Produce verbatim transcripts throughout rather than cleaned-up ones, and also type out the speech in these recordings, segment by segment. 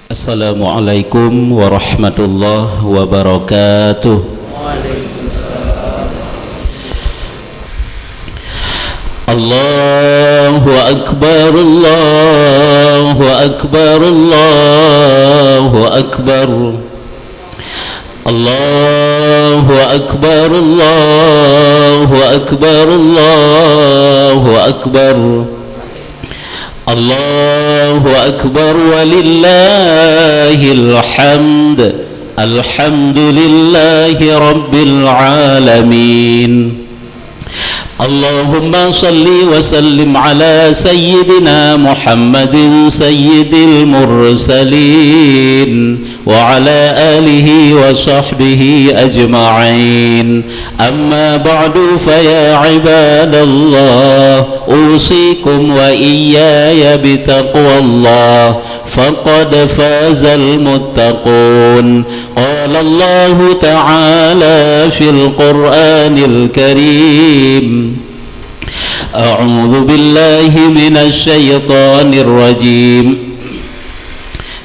Assalamualaikum warahmatullahi wabarakatuh. Allahu akbar, Allahu akbar, Allahu akbar. Allahu akbar, Allahu akbar, Allahu akbar. Allahu akbar walillahil hamd. Alhamdulillahi rabbil alamin. Allahumma salli wa sallim ala sayyidina Muhammadin sayyidil mursalin wa ala alihi wa sahbihi ajma'in. Amma ba'du, fa ya ibadallah, usikum wa iyyaya bitaqwallah, faqad fazal muttaqun. Qala Allahu ta'ala fil Qur'anil Karim, a'udzu billahi minasy syaithanir rajim.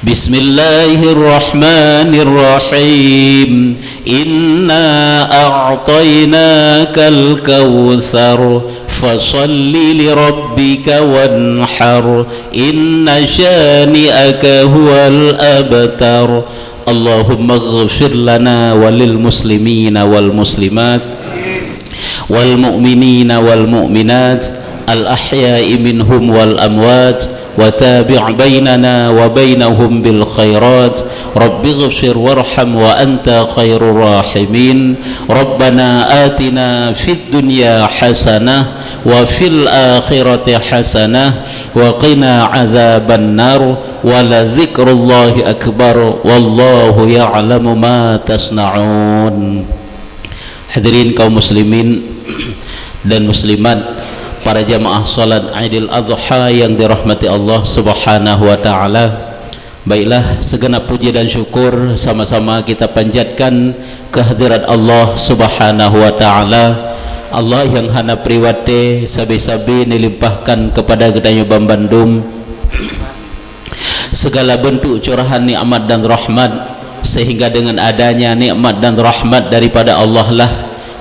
Bismillahirrahmanirrahim. Inna a'tainakal kautsar, fasalli lirabbika wanhar, inna syani'aka huwal abtar. Allahumma ighfir lana wa lil muslimina wal muslimat, wal mu'minina wal mu'minat, al ahya'i minhum wal amwat, wa tabi' bainana wa bainahum bil khairat. Rabbighfir warham wa anta khairur rahimin. Rabbana atina fid dunya hasanah wa fil akhirati hasanah wa qina adzabannar. Wa la dzikrullahi akbar. Wallahu ya'lamu ma tasna'un. Hadirin kaum muslimin dan muslimat, para jamaah salat Idul Adha yang dirahmati Allah Subhanahu wa taala. Baiklah, segenap puji dan syukur sama-sama kita panjatkan kehadirat Allah Subhanahu wa taala. Allah yang hana priwate sabe-sabe nilimpahkan kepada geutanyoe banbandum segala bentuk curahan nikmat dan rahmat, sehingga dengan adanya nikmat dan rahmat daripada Allah lah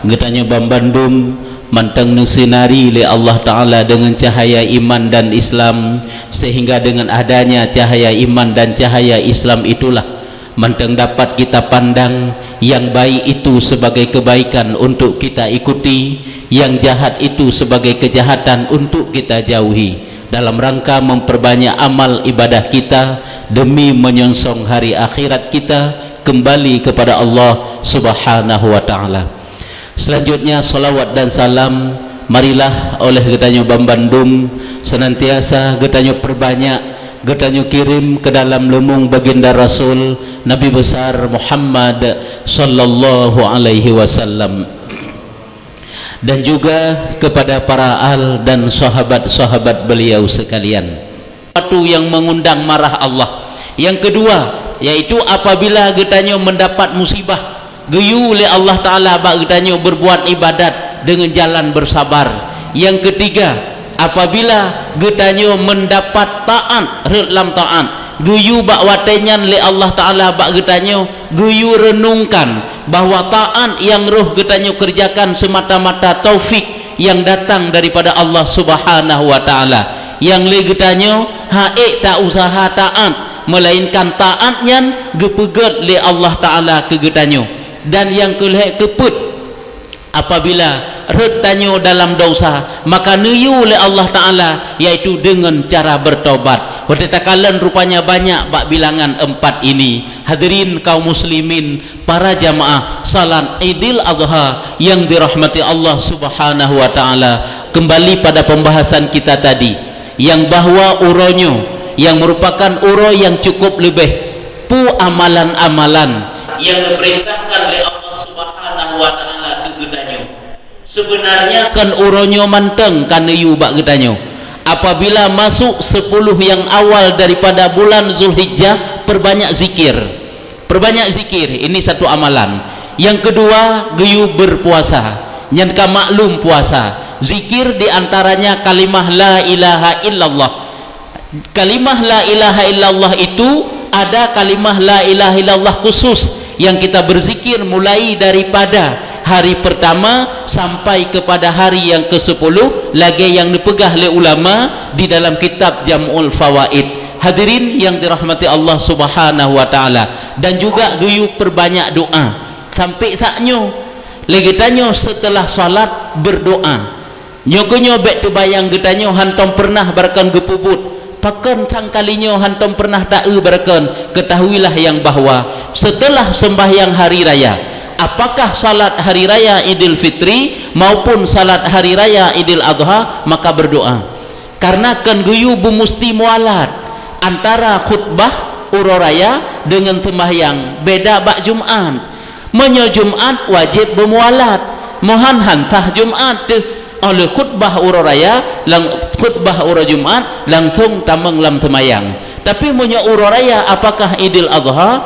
geutanyoe banbandum mantong neusinari lé Allah Taala dengan cahaya iman dan Islam, sehingga dengan adanya cahaya iman dan cahaya Islam itulah mantong dapat kita pandang yang baik itu sebagai kebaikan untuk kita ikuti, yang jahat itu sebagai kejahatan untuk kita jauhi, dalam rangka memperbanyak amal ibadah kita demi menyongsong hari akhirat kita kembali kepada Allah Subhanahu wa taala. Selanjutnya, salawat dan salam marilah oleh geutanyoe banbandum senantiasa geutanyoe perbanyak, geutanyoe kirim ke dalam leumong baginda Rasul Nabi besar Muhammad sallallahu alaihi wasallam, dan juga kepada para al dan sahabat-sahabat beliau sekalian. Sesuatu yang mengundang marah Allah. Yang kedua, yaitu apabila geutanyoe mendapat musibah, geuyue lé Allah Taala bak geutanyoe berbuat ibadat dengan jalan bersabar. Yang ketiga, apabila geutanyoe mendapat taat, rhot lam taat, geuyue bak watée nyan lé Allah Taala bak geutanyoe, geuyue renungkan bahwa taat yang roh geutanyoe kerjakan semata-mata taufik yang datang daripada Allah Subhanahu wa taala. Nyang lé geutanyoe hana ék ta usaha taat, melainkan taat nyan geupeugét lé Allah Taala keu geutanyoe. Dan nyang keu lhée keupeuet, apabila rhot tanyoe dalam desya, maka neuyue lé Allah Taala, yaitu deungon cara bertobat. Watée takalon rupanya banyak bak bilangan empat ini. Hadirin kaum muslimin, para jamaah salat Idul Adha yang dirahmati Allah Subhanahu wa taala, kembali pada pembahasan kita tadi, yang bahwa uroe nyoe yang merupakan uroe yang cukup leubeh, peue amalan-amalan yang diperintahkan oleh Allah Subhanahu wa taala keu geutanyoe. Sebenarnya kon uroe nyoe mantong ka neuyue bak geutanyoe. Apabila masuk sepuluh yang awal daripada bulan Zulhijjah, perbanyak zikir. Perbanyak zikir, ini satu amalan. Yang kedua, geuyue berpuasa. Nyan ka maklum puasa. Zikir di antaranya kalimah la ilaha illallah. Kalimah la ilaha illallah itu Ada kalimah la ilaha illallah khusus yang kita berzikir mulai daripada hari pertama sampai kepada hari yang kesepuluh, lagée nyang neupeugah lé ulama di dalam kitab Jam'ul Fawaid. Hadirin yang dirahmati Allah Subhanahu wa Ta'ala, dan juga geuyue perbanyak doa. Sampai saat nyoe, lé geutanyoe setelah salat berdoa. Nyoe keuh nyoe bék teubayang geutanyoe hantom peureunah barokon geupeubuet. Pakon sang kali nyoe hantom peureunah ta-eu barokon? Ketahuilah yang bahwa setelah sembahyang hari raya, apakah salat hari raya Idul Fitri maupun salat hari raya Idul Adha, maka berdoa. Karena kon geuyue beumusti mualat antara khutbah uroe raya dengan sembahyang, beda bak Jumat. Meunyoe Jumat wajéb beumualat, meuhan han sah Jumat teuh. Óh lheueh khutbah uroe raya, lang-, khutbah uroe Jumat, langsong tamong lam seumayang. Tapi meunyoe uroe raya, apakah Idul Adha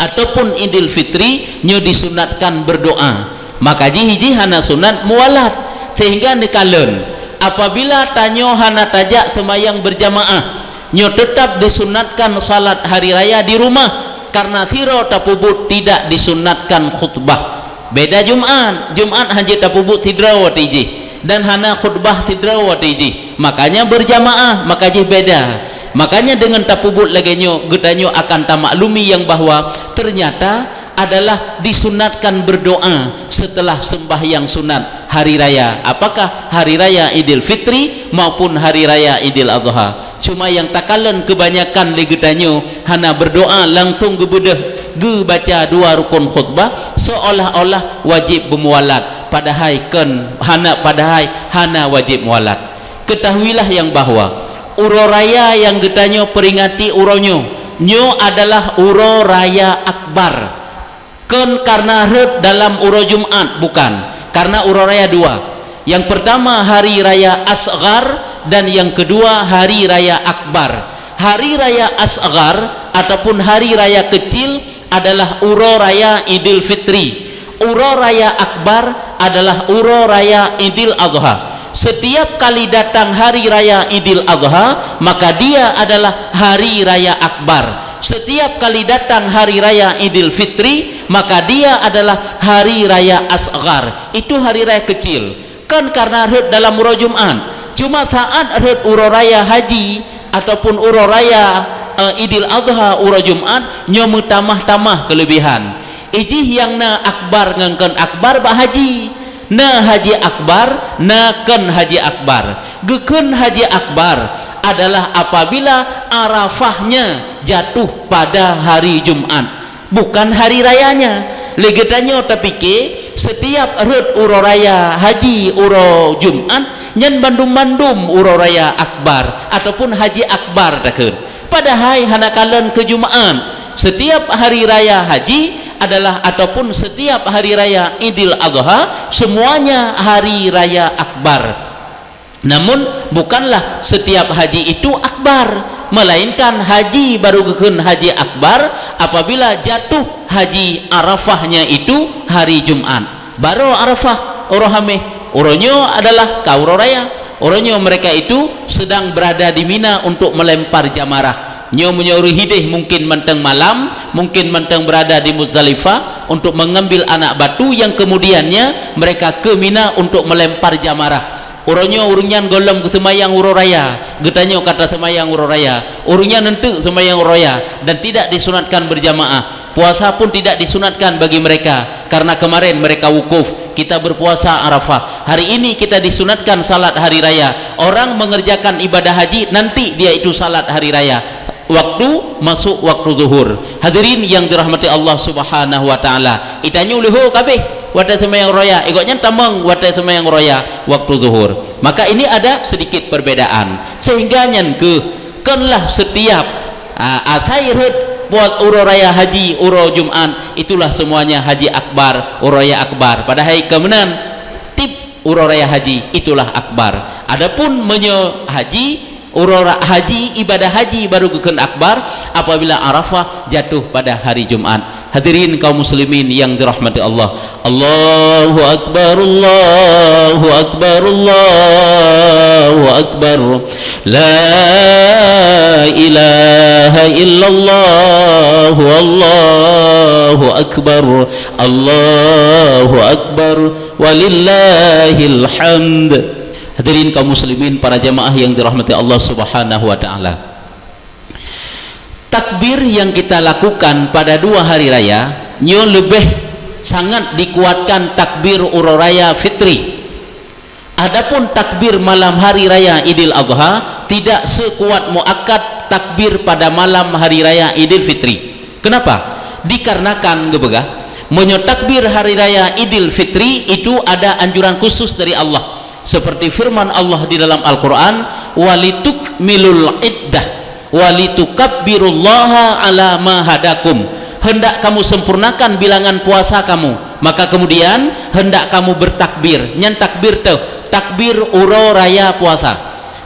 ataupun Idul Fitri, nyoe disunatkan berdoa. Maka jih, jih hana sunat mualat, sehingga neukalon. Apabila tanyoe hana tajak seumayang berjamaah, nyoe teutap disunatkan salat hari raya di rumah, karena sidroe tapeubuet, tidak disunatkan khutbah. Beda Jumat, Jumat hana jeuet tapeubuet sidroe watée jih, dan hana khutbah sidroe watée jih, makanya berjamaah, maka jih beda. Makanya dengan tapeubuet lagée nyoe, geutanyoe akan tamaklumi yang bahwa ternyata adalah disunatkan berdoa setelah sembahyang sunat hari raya. Apakah hari raya Idul Fitri maupun hari raya Idul Adha? Cuma nyang takalon keubanyakan lé geutanyoe hana berdoa, langsong geubeudôh geubaca dua rukun khutbah, seolah-olah wajéb beumualat, padahai kon hana, padahai hana wajéb mualat. Ketahuilah yang bahwa uroe raya nyang geutanyoe peringati uroe nyoe, nyoe adalah uroe raya akbar. Kon karena rhot dalam uroe Jumat, bukan. Karena uroe raya dua. Yang pertama hari raya asghar dan yang kedua hari raya akbar. Hari raya asghar ataupun hari raya kecil adalah uroe raya Idul Fitri. Uroe raya akbar adalah uroe raya Idul Adha. Setiap kali datang hari raya Idul Adha, maka dia adalah hari raya akbar. Setiap kali datang hari raya Idul Fitri, maka dia adalah hari raya asghar. Itu hari raya kecil. Kon karena rhot dalam uroe Jumat. Cuma saat rhot uroe raya haji ataupun uroe raya, eh, Idul Adha uroe Jumat, nyoe meutamah-tamah keulebihan. Ijih nyang na akbar ngon kon akbar bak haji. Na haji akbar, na kon haji akbar. Geukheun haji akbar adalah apabila Arafahnya jatuh pada hari Jumat, bukan hari rayanya. Lé geutanyoe tapike, setiap rhot uroe raya haji uroe Jumat, nyan bandum-bandum uroe raya akbar ataupun haji akbar takheun. Padahai hana kalon keu Jumat. Setiap hari raya haji adalah ataupun setiap hari raya Idul Adha, semuanya hari raya akbar. Namun, bukanlah setiap haji itu akbar, melainkan haji baru geukheun haji akbar apabila jatuh haji Arafahnya itu hari Jumat. Baroe Arafah uroe Haméh, uroe nyoe adalah ka uroe raya. Uroe nyoe mereka itu sedang berada di Mina untuk melempar jamarah. Nyoe meunyoe ureuëng hideh mungkin mantong malam, mungkin mantong berada di Muzdalifah untuk mengambil anak batu yang kemudiannya mereka ke Mina untuk melempar jamarah. Uroe nyoe ureuëng nyan gohlom geuseumayang uroe raya, geutanyoe ka taseumayang uroe raya. Ureuëng nyan eunteuk seumayang uroe raya dan tidak disunatkan berjamaah. Puasa pun tidak disunatkan bagi mereka, karena kemarin mereka wukuf. Kita berpuasa Arafah. Hari ini kita disunatkan salat hari raya. Orang mengerjakan ibadah haji, nanti dia itu salat hari raya. Waktu masuk waktu zuhur. Hadirin yang dirahmati Allah Subhanahu wa Ta'ala. Itanyoe leuho kabeh watée seumayang raya, igob nyan tamong watée seumayang raya waktu zuhur. Maka ini ada sedikit perbedaan. Sehingga nyan keuh, konlah setiap, ah, asai rhot buet uroe raya haji, uroe Jumat, itulah semuanya haji akbar, uroe raya akbar. Padahai keumeunang tieb uroe raya haji itulah akbar. Adapun meunyoe haji, uroe ra-, haji, ibadah haji baru geukheun akbar apabila Arafah jatuh pada hari Jumat. Hadirin kaum muslimin yang dirahmati Allah. Allahu Akbar, Allahu Akbar, Allahu Akbar. La ilaha illallah, Allahu Akbar, Allahu Akbar, walillahil hamd. Hadirin kaum muslimin, para jamaah yang dirahmati Allah Subhanahu wa taala. Takbir yang kita lakukan pada dua hari raya nyoe leubeh sangat dikuatkan takbir uroe raya fitri. Adapun takbir malam hari raya Idul Adha tidak sekuat muakkad takbir pada malam hari raya Idul Fitri. Kenapa? Dikarenakan geupeugah, meunyoe takbir hari raya Idul Fitri itu ada anjuran khusus dari Allah. Seperti firman Allah di dalam Al-Quran, "Walitukmilul iddah, walitukabbirullaha ala ma hadakum." Hendak kamu sempurnakan bilangan puasa kamu, maka kemudian hendak kamu bertakbir. Nyan takbir teuh, takbir uroe raya puasa.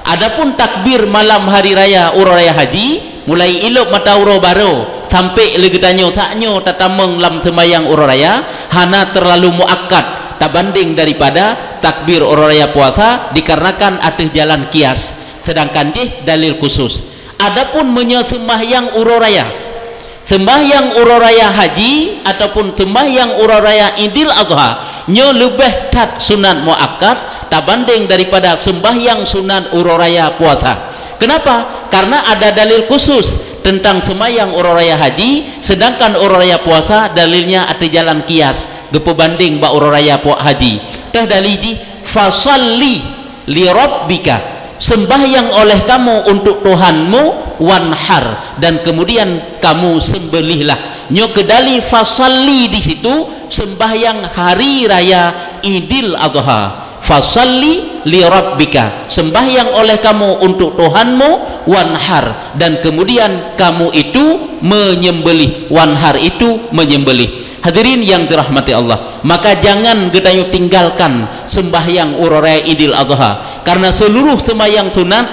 Adapun takbir malam hari raya uroe raya haji, mulai ilop mata uroe barô sampai lé geutanyoe saat nyoe tatamong lam seumayang uroe raya, hana terlalu muakkad tabanding daripada takbir uroe raya puasa dikarenakan ateueh jalan kias, sedangkan jih dalil khusus. Adapun meunyoe seumahyang uroe raya, seumahyang uroe raya haji ataupun seumahyang uroe raya Idul Adha, nyoe leubeh that sunat muakkad tabanding daripada seumahyang sunat uroe raya puasa. Kenapa? Karena ada dalil khusus tentang seumahyang uroe raya haji, sedangkan uroe raya puasa dalilnya ateueh jalan kias geupeubanding bak uroe raya puak haji. Teuh dalil jih, "Fasalli li rabbika," sembahyang oleh kamu untuk Tuhanmu, "wanhar," dan kemudian kamu sembelihlah. Nyoe keudali fasalli di situ sembahyang hari raya Idul Adha. "Fasalli li rabbika," sembahyang oleh kamu untuk Tuhanmu, "wanhar," dan kemudian kamu itu menyembelih, "wanhar" itu menyembelih. Hadirin yang dirahmati Allah, maka jangan geutanyoe tinggalkan sembahyang uroe raya Idul Adha, karena seluruh sembahyang sunat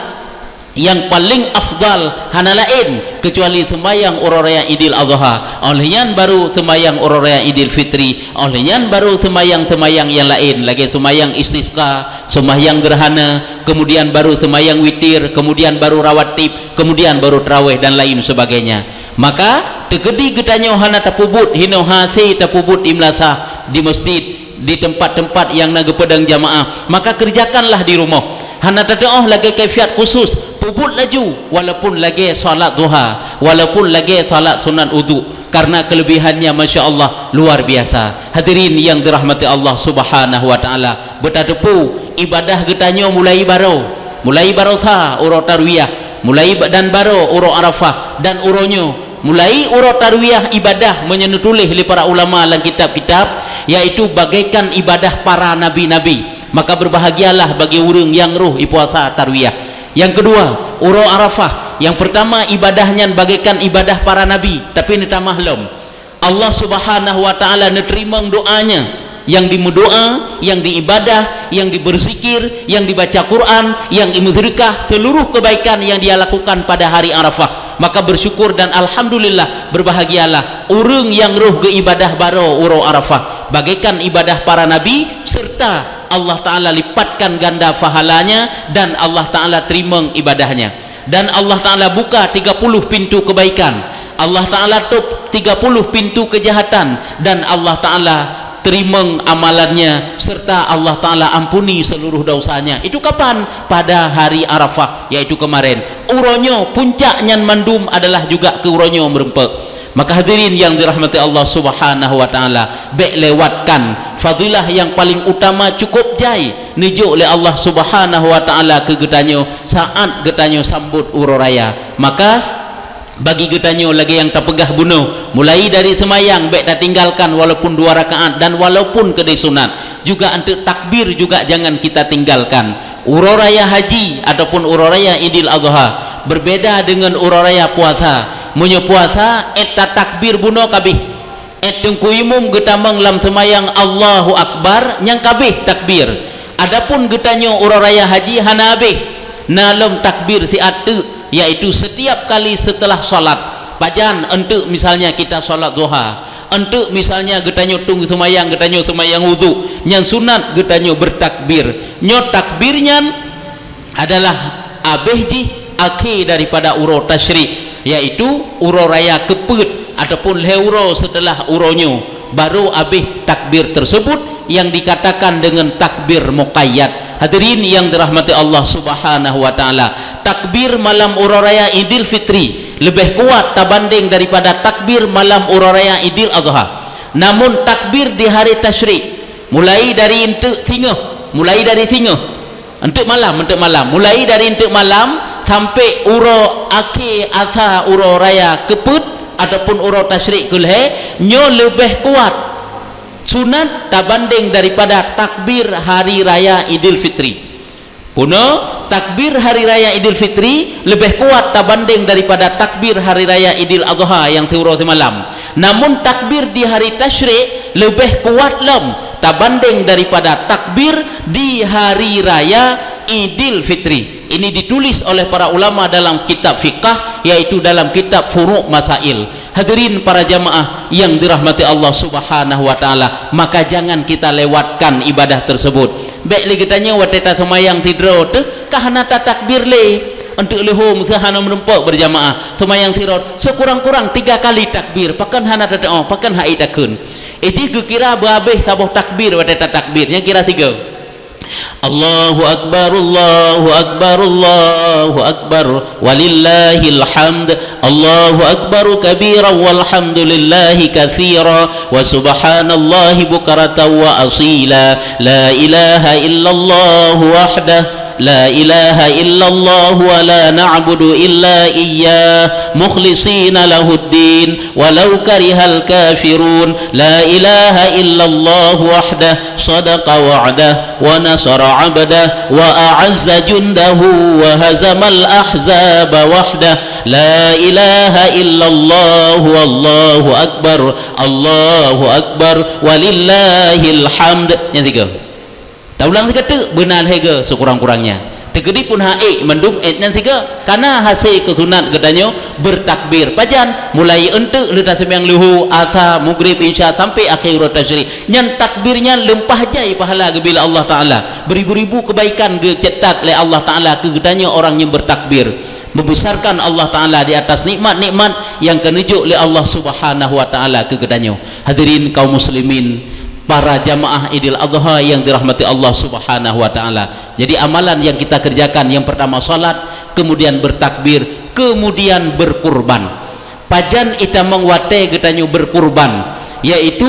yang paling afdal hana laén kecuali sembahyang uroe raya Idul Adha. Oleh nyan baru sembahyang uroe raya Idul Fitri, oleh nyan baru sembahyang-sembahyang yang laén, lagée sembahyang istisqa, sembahyang gerhana, kemudian baru sembahyang witir, kemudian baru rawatib, kemudian baru tarawih dan lain sebagainya. Maka, teukeudi geutanyoe hana tapeubuet hinoe hase tapeubuet di meulasah, di masjid, di tempat-tempat yang na geupeudong jamaah, maka kerjakanlah di rumoh. Hana tateuoh lagée kaifiat khusus, peubuet laju, walaupun lagée salat duha, walaupun lagée salat sunat udhu, karena kelebihannya, masya Allah, luar biasa. Hadirin yang dirahmati Allah Subhanahu wa Taala, beutateupeue ibadah geutanyoe mulai barô, mulai barosa uroe tarwiyah, mulai ba-, dan barô uroe Arafah, dan uroe nyoe. Mulai uroe tarwiyah ibadah meunyoe neutuléh lé para ulama lam kitab-kitab, yaitu bagaikan ibadah para nabi-nabi. Maka berbahagialah bagi ureuëng nyang roh ipuasa tarwiyah. Yang kedua, uroe Arafah. Yang pertama, ibadah nyan bagaikan ibadah para nabi, tapi neutamah lom. Allah Subhanahu wa Taala neuteurimong doanya, yang dimeudoa, yang diibadah, yang diberzikir, yang dibaca Quran, yang dimeuseudeukah, seluruh kebaikan yang dia lakukan pada hari Arafah. Maka bersyukur dan alhamdulillah, berbahagialah ureuëng nyang roh geuibadah barô uroe Arafah, bagaikan ibadah para nabi, serta Allah Taala lipatkan ganda pahalanya dan Allah Taala teurimong ibadahnya. Dan Allah Taala buka tiga puluh pintu kebaikan. Allah Taala tôb tiga puluh pintu kejahatan dan Allah Taala teurimong amalannya serta Allah Taala ampuni seluruh dosanya. Itu kapan? Pada hari Arafah, yaitu kemarin. Uroe nyoe puncak nyan mandum adalah juga keu uroe nyoe meurumpok. Maka hadirin yang dirahmati Allah Subhanahu wa Taala, bék lewatkan fadilah yang paling utama cukup jai neujok lé Allah Subhanahu wa Taala keu geutanyoe saat geutanyoe sambot uroe raya. Maka bagi geutanyoe lagée nyang tapeugah bunoe, mulai dari seumayang bék tatinggalkan walaupun dua rakaat dan walaupun keudeh sunat. Juga eunteuk takbir juga jangan kita tinggalkan. Uroe raya haji ataupun uroe raya Idul Adha berbeda dengan uroe raya puasa. Meunyoe puasa, ék tatakbir bunoe kabeh. Ék teungku imum geutamong lam seumayang Allahu Akbar, nyang kabeh takbir. Adapun geutanyoe uroe raya haji hana habéh. Na lom takbir siat teuk, yaitu setiap kali setelah salat. Pajan eunteuk misalnya kita salat duha, Enteuk misalnya geutanyoe tueng seumayang, geutanyoe seumayang wudhu, nyan sunat geutanyoe bertakbir. Nyoe takbir nyan adalah abéh jih akhé daripada uroe tasyrik, yaitu uroe raya keupeuet ataupun lhée uroe seuteulah uroe nyoe, baru abéh takbir tersebut yang dikatakan dengan takbir muqayyad. Hadirin yang dirahmati Allah Subhanahu wa Ta'ala, takbir malam uroe raya Idul Fitri leubeh kuat tabandeng daripada takbir malam uroe raya Idul Adha. Namun takbir di hari tasyrik, mulai dari enteuk singoh, mulai dari singoh, enteuk malam, enteuk malam, mulai dari enteuk malam sampai uroe akhé asa uroe raya keupeuet ataupun uroe tasyrik keulhée, nyoe leubeh kuat sunat tabandeng daripada takbir hari raya Idul Fitri. Punoe, takbir hari raya Idul Fitri leubeh kuat tabandeng daripada takbir hari raya Idul Adha nyang siuroe simalam. Namun takbir di hari tasyrik leubeh kuat lom tabandeng daripada takbir di hari raya Idul Fitri. Ini ditulis oleh para ulama dalam kitab fiqah, yaitu dalam kitab Furu' Masail. Hadirin para jamaah yang dirahmati Allah Subhanahu wa Ta'ala, maka jangan kita lewatkan ibadah tersebut. Bék lé geutanyoe watée taseumayang sidroe teuh ka hana tatakbir lé. Enteuk leuhô meuseu hana meurumpok berjamaah, seumayang sidroe sekurang-kurang tiga kali takbir, pakon hana tateu'oh, pakon hai takheun. Ijih geukira beuhabéh saboh takbir watée tatakbir, nyang kira sigoe. Allahu akbar, Allahu akbar, Allahu akbar, walillahil hamd. Allahu akbar kabira walhamdulillahi katsira wa subhanallahi bukratan wa asila. La ilaha illallah wahdah, la ilaha illallah wa la na'budu illa iyyah, mukhlisina lahuddin, walau karihal kafirun. La ilaha illallah wahdah, sadaqa wa'dah, wa nasara 'abdah, wa a'azza jundahu, wa hazamal ahzaba wahdah. La ilaha illallah, wallahu akbar, Allahu akbar, walillahil hamd. Nyang tiga. Taulang sigoe teuk, beuna lhée goe sekurang-kurangnya. Teukeudi pun hak ék mandum ék nyan sigoe, kana hase keu sunat geutanyoe bertakbir. Pajan? Mulai eunteuk lheueh taseumayang leuhô, asa, mugrib, isya, sampai akhé uroe tasyrik. Nyan takbir nyan leumpah jai pahala geubri lé Allah Ta'ala. Beribu-ribu kebaikan geucetat lé Allah Ta'ala keu geutanyoe orang nyang bertakbir. Membesarkan Allah Ta'ala di atas nikmat-nikmat nyang ka neujok lé Allah Subhanahu wa Ta'ala keu geutanyoe. Hadirin kaum muslimin, para jamaah Idul Adha yang dirahmati Allah Subhanahu wa Ta'ala. Jadi, amalan yang kita kerjakan, yang pertama salat, kemudian bertakbir, kemudian berkurban. Pajan itamong watée geutanyoe berkurban, yaitu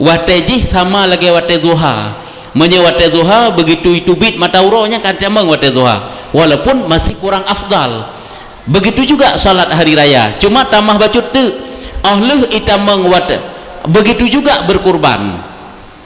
watée jih sama lagée watée duha. Meunyoe watée duha, begitu iteubiet mata uroe nyan ka tamong watée duha, walaupun masih kurang afdal. Begitu juga salat hari raya, cuma tamah bacut teuk. Óh lheueh itamong wat-, begitu juga berkurban,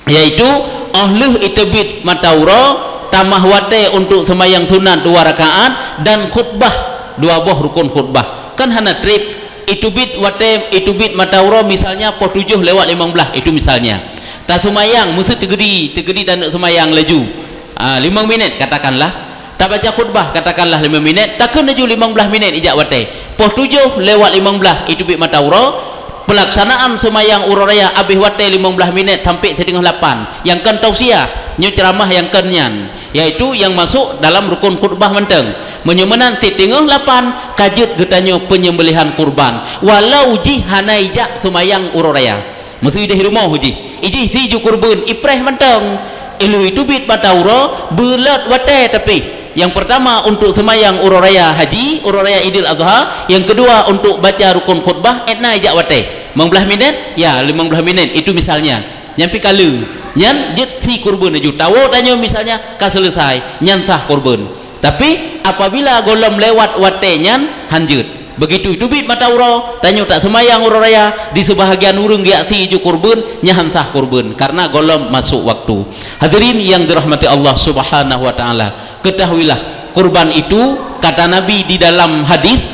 yaitu óh lheueh iteubiet mata uroe, tamah watée untuk seumayang sunat dua rakaat dan khutbah dua boh rukun khutbah. Kan hana treb, iteubiet watée, iteubiet mata uroe misalnya poh tujoh lewat limong blaih, itu misalnya. Taseumayang, meuseu teugeudi, teugeudi taneuk seumayang laju. Ah, limong minit katakanlah. Tabaca khutbah katakanlah lima minit, takheun laju limong blaih minit ijak watée. Poh tujoh lewat limong blaih iteubiet mata uroe, pelaksanaan seumayang uroe raya abéh watée limong blaih minit sampai siteungoh lapan. Nyang kon tausiah, nyoe ceramah nyang kon nyan, yaitu nyang masuk dalam rukun khutbah mantong. Meunyoe meunan siteungoh lapan, ka jeuet geutanyoe penyembelihan kurban, walau jih hana ijak seumayang uroe raya. Meuseu ideh rumoh jih, ijih si ju kurbeuen ipreh mantong. Ilui teubiet mata uroe, beulot watée tapi. Nyang pertama untuk seumayang uroe raya haji, uroe raya Idul Adha. Nyang kedua untuk baca rukun khutbah, étna ijak watée. Limong blaih minit? Ya, limong blaih minit. Itu misalnya. Nyan pi ka lheueh. Nyan jeuet si kurbeuen laju. Tawoe tanyoe misalnya ka selesai, nyan sah kurbeuen. Tapi, apabila gohlom lewat watée nyan, hanjeuet. Begitu teubiet mata uroe, tanyoe tak seumayang uroe raya, di seubahagian ureuëng geujak si ju kurbeuen, nyan han sah kurbeuen, karena gohlom masuk waktu. Hadirin yang dirahmati Allah Subhanahu wa Ta'ala, ketahuilah, kurban itu, kata Nabi di dalam hadis,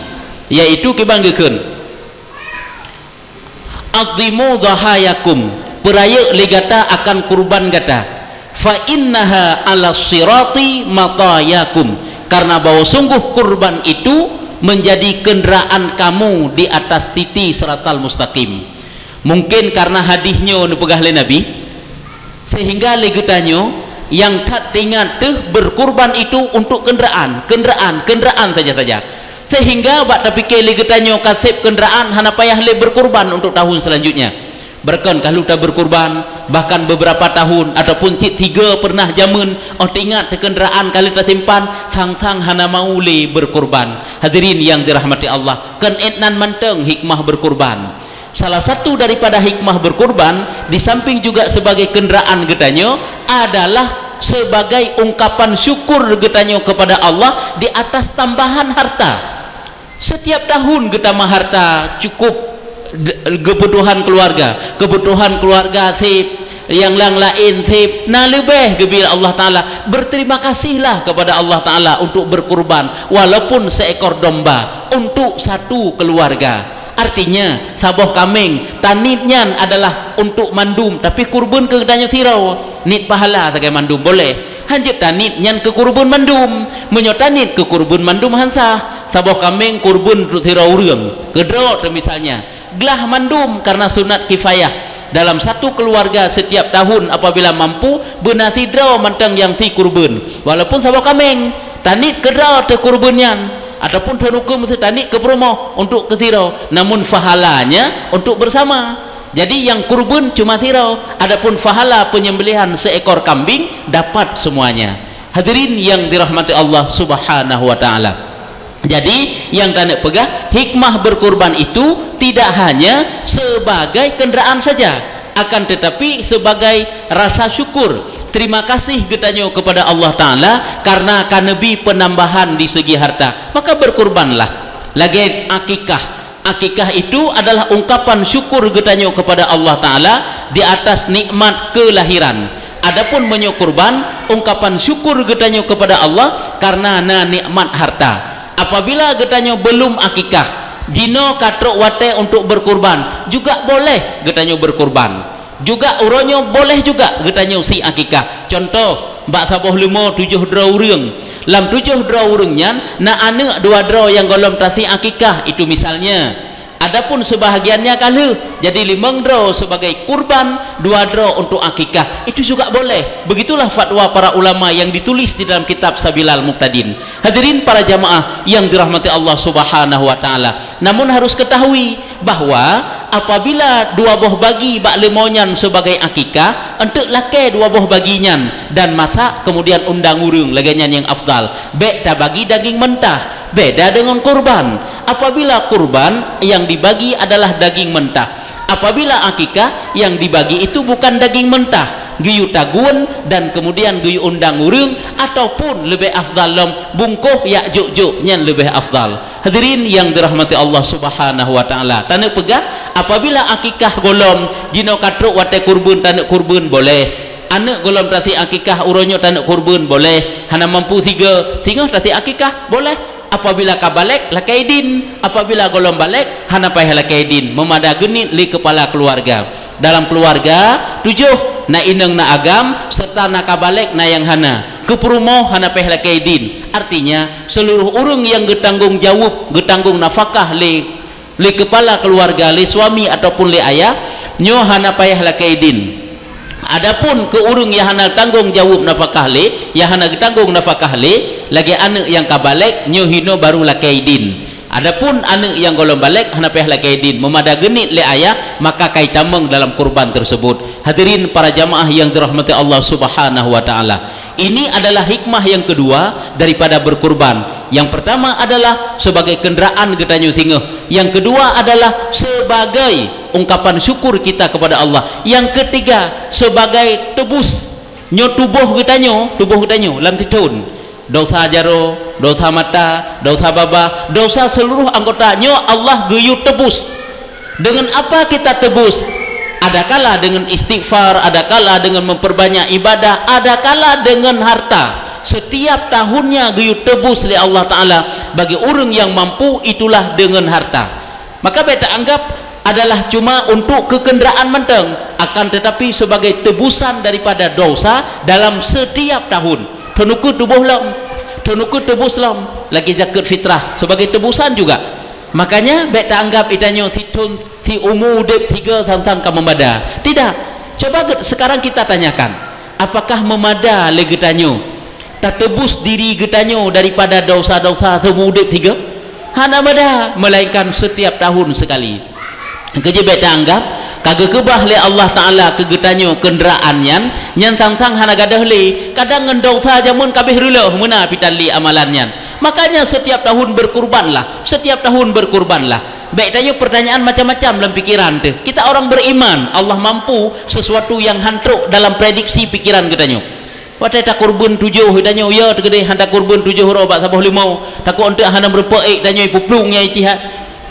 yaitu kiban geukheun, "Azimu dhahayakum," peurayeuk lé gata akan kurban gata. "Fa innaha 'alas sirati matayakum," karena bahwa sungguh kurban itu menjadi kendaraan kamu di atas titi siratal mustaqim. Mungkin karena hadis nyoe neupeugah lé Nabi, sehingga lé geutanyoe nyang that teuingat teuh berkurban itu untuk kenderaan, kenderaan, kenderaan saja-saja. Sehingga bak tapike lé geutanyoe ka sép kenderaan hana payah lé berkurban untuk tahun selanjutnya. Beureukan ka lheueh taberkurban, bahkan beberapa tahun ataupun cit tiga pernah jameun, oh teuingat teuh kenderaan ka lheueh tasimpan, sang-sang hana mau lé berkurban. Hadirin yang dirahmati Allah, kon ék nan mantong hikmah berkurban. Salah satu daripada hikmah berkurban, di samping juga sebagai kenderaan geutanyoe, adalah sebagai ungkapan syukur geutanyoe kepada Allah di atas tambahan harta. Setiap tahun geutamah harta cukup d-, kebutuhan keluarga, kebutuhan keluarga sép, nyang laén sép, na leubeh geubri Allah Taala. Berterima kasihlah kepada Allah Taala untuk berkurban, walaupun seekor domba untuk satu keluarga. Artinya, saboh kaméng, taniet nyan adalah untuk mandum, tapi kurban keu geutanyoe sidroe. Niet pahala sagai mandum boleh. Hanjeuet taniet nyan keu kurban mandum. Meunyoe taniet keu kurban mandum han sah. Saboh kaméng kurban untuk sidroe ureuëng. Keudroe teuh misalnya. Glah mandum karena sunat kifayah. Dalam satu keluarga setiap tahun apabila mampu, beuna sidroe mantong nyang sie kurban. Walaupun saboh kaméng, taniet keudroe teuh kurban nyan. Ataupun teunukeue meuseuti taniet keu peurumoh untuk keu sidroe, namun pahalanya untuk bersama. Jadi, nyang kurban cuma sidroe, adapun pahala penyembelihan seekor kambing dapat semuanya. Hadirin yang dirahmati Allah Subhanahu wa Ta'ala. Jadi, nyang taneuk peugah, hikmah berkurban itu tidak hanya sebagai kenderaan saja, akan tetapi sebagai rasa syukur, terima kasih geutanyoe kepada Allah Taala karena ka neubri peunambahan di segi harta. Maka berkurbanlah. Lagée akikah. Akikah itu adalah ungkapan syukur geutanyoe kepada Allah Taala di atas nikmat kelahiran. Adapun meunyoe kurban, ungkapan syukur geutanyoe kepada Allah karena na nikmat harta. Apabila geutanyoe belum akikah, jinoe ka trok watée untuk berkurban, juga boleh geutanyoe berkurban. Juga uroe nyoe boleh juga geutanyoe sie akikah. Contoh, bak saboh leumo tujoh droe ureuëng. Lam tujoh droe ureuëng nyan na aneuëk dua droe nyang gohlom tasie akikah, itu misalnya. Adapun seubahagiannya ka lheueh, jadi limong droe sebagai kurban, dua droe untuk akikah. Itu juga boleh. Begitulah fatwa para ulama yang ditulis di dalam kitab Sabilal Muhtadin. Hadirin para jamaah yang dirahmati Allah Subhanahu wa Taala. Namun harus ketahui bahwa apabila dua boh bagi bak leumo nyan sebagai akikah, enteuk lakée dua boh bagi nyan dan masak, kemudian undang ureuëng, lagée nyan nyang afdal. Bék tabagi daging mentah, beda dengan kurban. Apabila kurban, yang dibagi adalah daging mentah. Apabila akikah, yang dibagi itu bukan daging mentah, geuyue tagun dan kemudian geuyue undang ureuëng, ataupun leubeh afdal lom bungkôh jak jok-jok, nyan leubeh afdal. Hadirin yang dirahmati Allah Subhanahu wa Taala, taneuk peugah, apabila akikah gohlom, jinoe ka trok watée kurban, taneuk kurban boleh. Aneuëk gohlom tasie akikah, uroe nyoe taneuk kurban boleh. Hana mampu sigoe, singoh tasie akikah boleh. Apabila ka balek, lakée idin. Apabila gohlom balek, hana payah lakée idin. Meumada geuniet lé keupala keuluwarga. Dalam keuluwarga, tujoh, na inong, na agam, serta na ka balek, na nyang hana. Keu peurumoh hana payah lakée idin. Artinya, seluruh ureuëng nyang geutanggong jaweueb, geutanggong nafakah lé, lé keupala keuluwarga, lé suami ataupun lé ayah, nyoe hana payah lakée idin. Adapun keu ureuëng nyang hana tanggong jaweueb nafakah lé, nyang hana geutanggong nafakah lé, lagée aneuëk nyang ka balek, nyoe hinoe barô lakée idin. Adapun aneuëk nyang gohlom balek hana payah lakée idin, meumada geuniet lé ayah, maka ka itamong dalam kurban tersebut. Hadirin para jamaah yang dirahmati Allah Subhanahu wa Taala. Ini adalah hikmah yang kedua daripada berkurban. Yang pertama adalah sebagai kenderaan geutanyoe singoh. Yang kedua adalah sebagai ungkapan syukur kita kepada Allah. Yang ketiga, sebagai tebus. Nyoe tuboh geutanyoe, tuboh geutanyoe lam sithon. Dosa jaroe, dosa mata, dosa babah, dosa seluruh anggota, nyoe Allah geuyue tebus. Dengan apa kita tebus? Adakala dengan istighfar, adakala dengan memperbanyak ibadah, adakala dengan harta. Setiap tahunnya geuyue tebus lé Allah Taala bagi ureuëng nyang mampu, itulah dengan harta. Maka bék taanggap adalah cuma untuk keukeunderaan mantong, akan tetapi sebagai tebusan daripada dosa dalam setiap tahun. Teunuku tuboh lom, teunuku tebus lom, lagée zakeuet fitrah sebagai tebusan juga. Makanya bék taanggap itanyoe sithon Siumu udeb sigoe sang-sang ka meumada. Tidak. Coba ge-, sekarang kita tanyakan, apakah meumada lé geutanyoe tatebus diri geutanyoe daripada dosa-dosa siumu udeb sigoe? Hana mada, melainkan setiap tahun sekali. Keujeuet bèk taanggap ka geukeubah lé Allah Taala keu geutanyoe keundraan nyan, nyan sang-sang hana gadôh lé. Kadang ngon dosa jameun ka abéh reuloh meunan pih tan lé amalan nyan. Makanya setiap tahun berkurbanlah, setiap tahun berkurbanlah. Bèk tanyoe pertanyaan macam-macam lam pikiran teuh. Kita orang beriman, Allah mampu sesuatu yang han trok dalam prediksi pikiran geutanyoe. Watèe takurbeuen tujoh geutanyoe, ya teukeudeh han takurbeuen tujoh uroe bak saboh leumo, takot eunteuk hana meurumpok ék tanyoe ipuplueng nyang itiha-,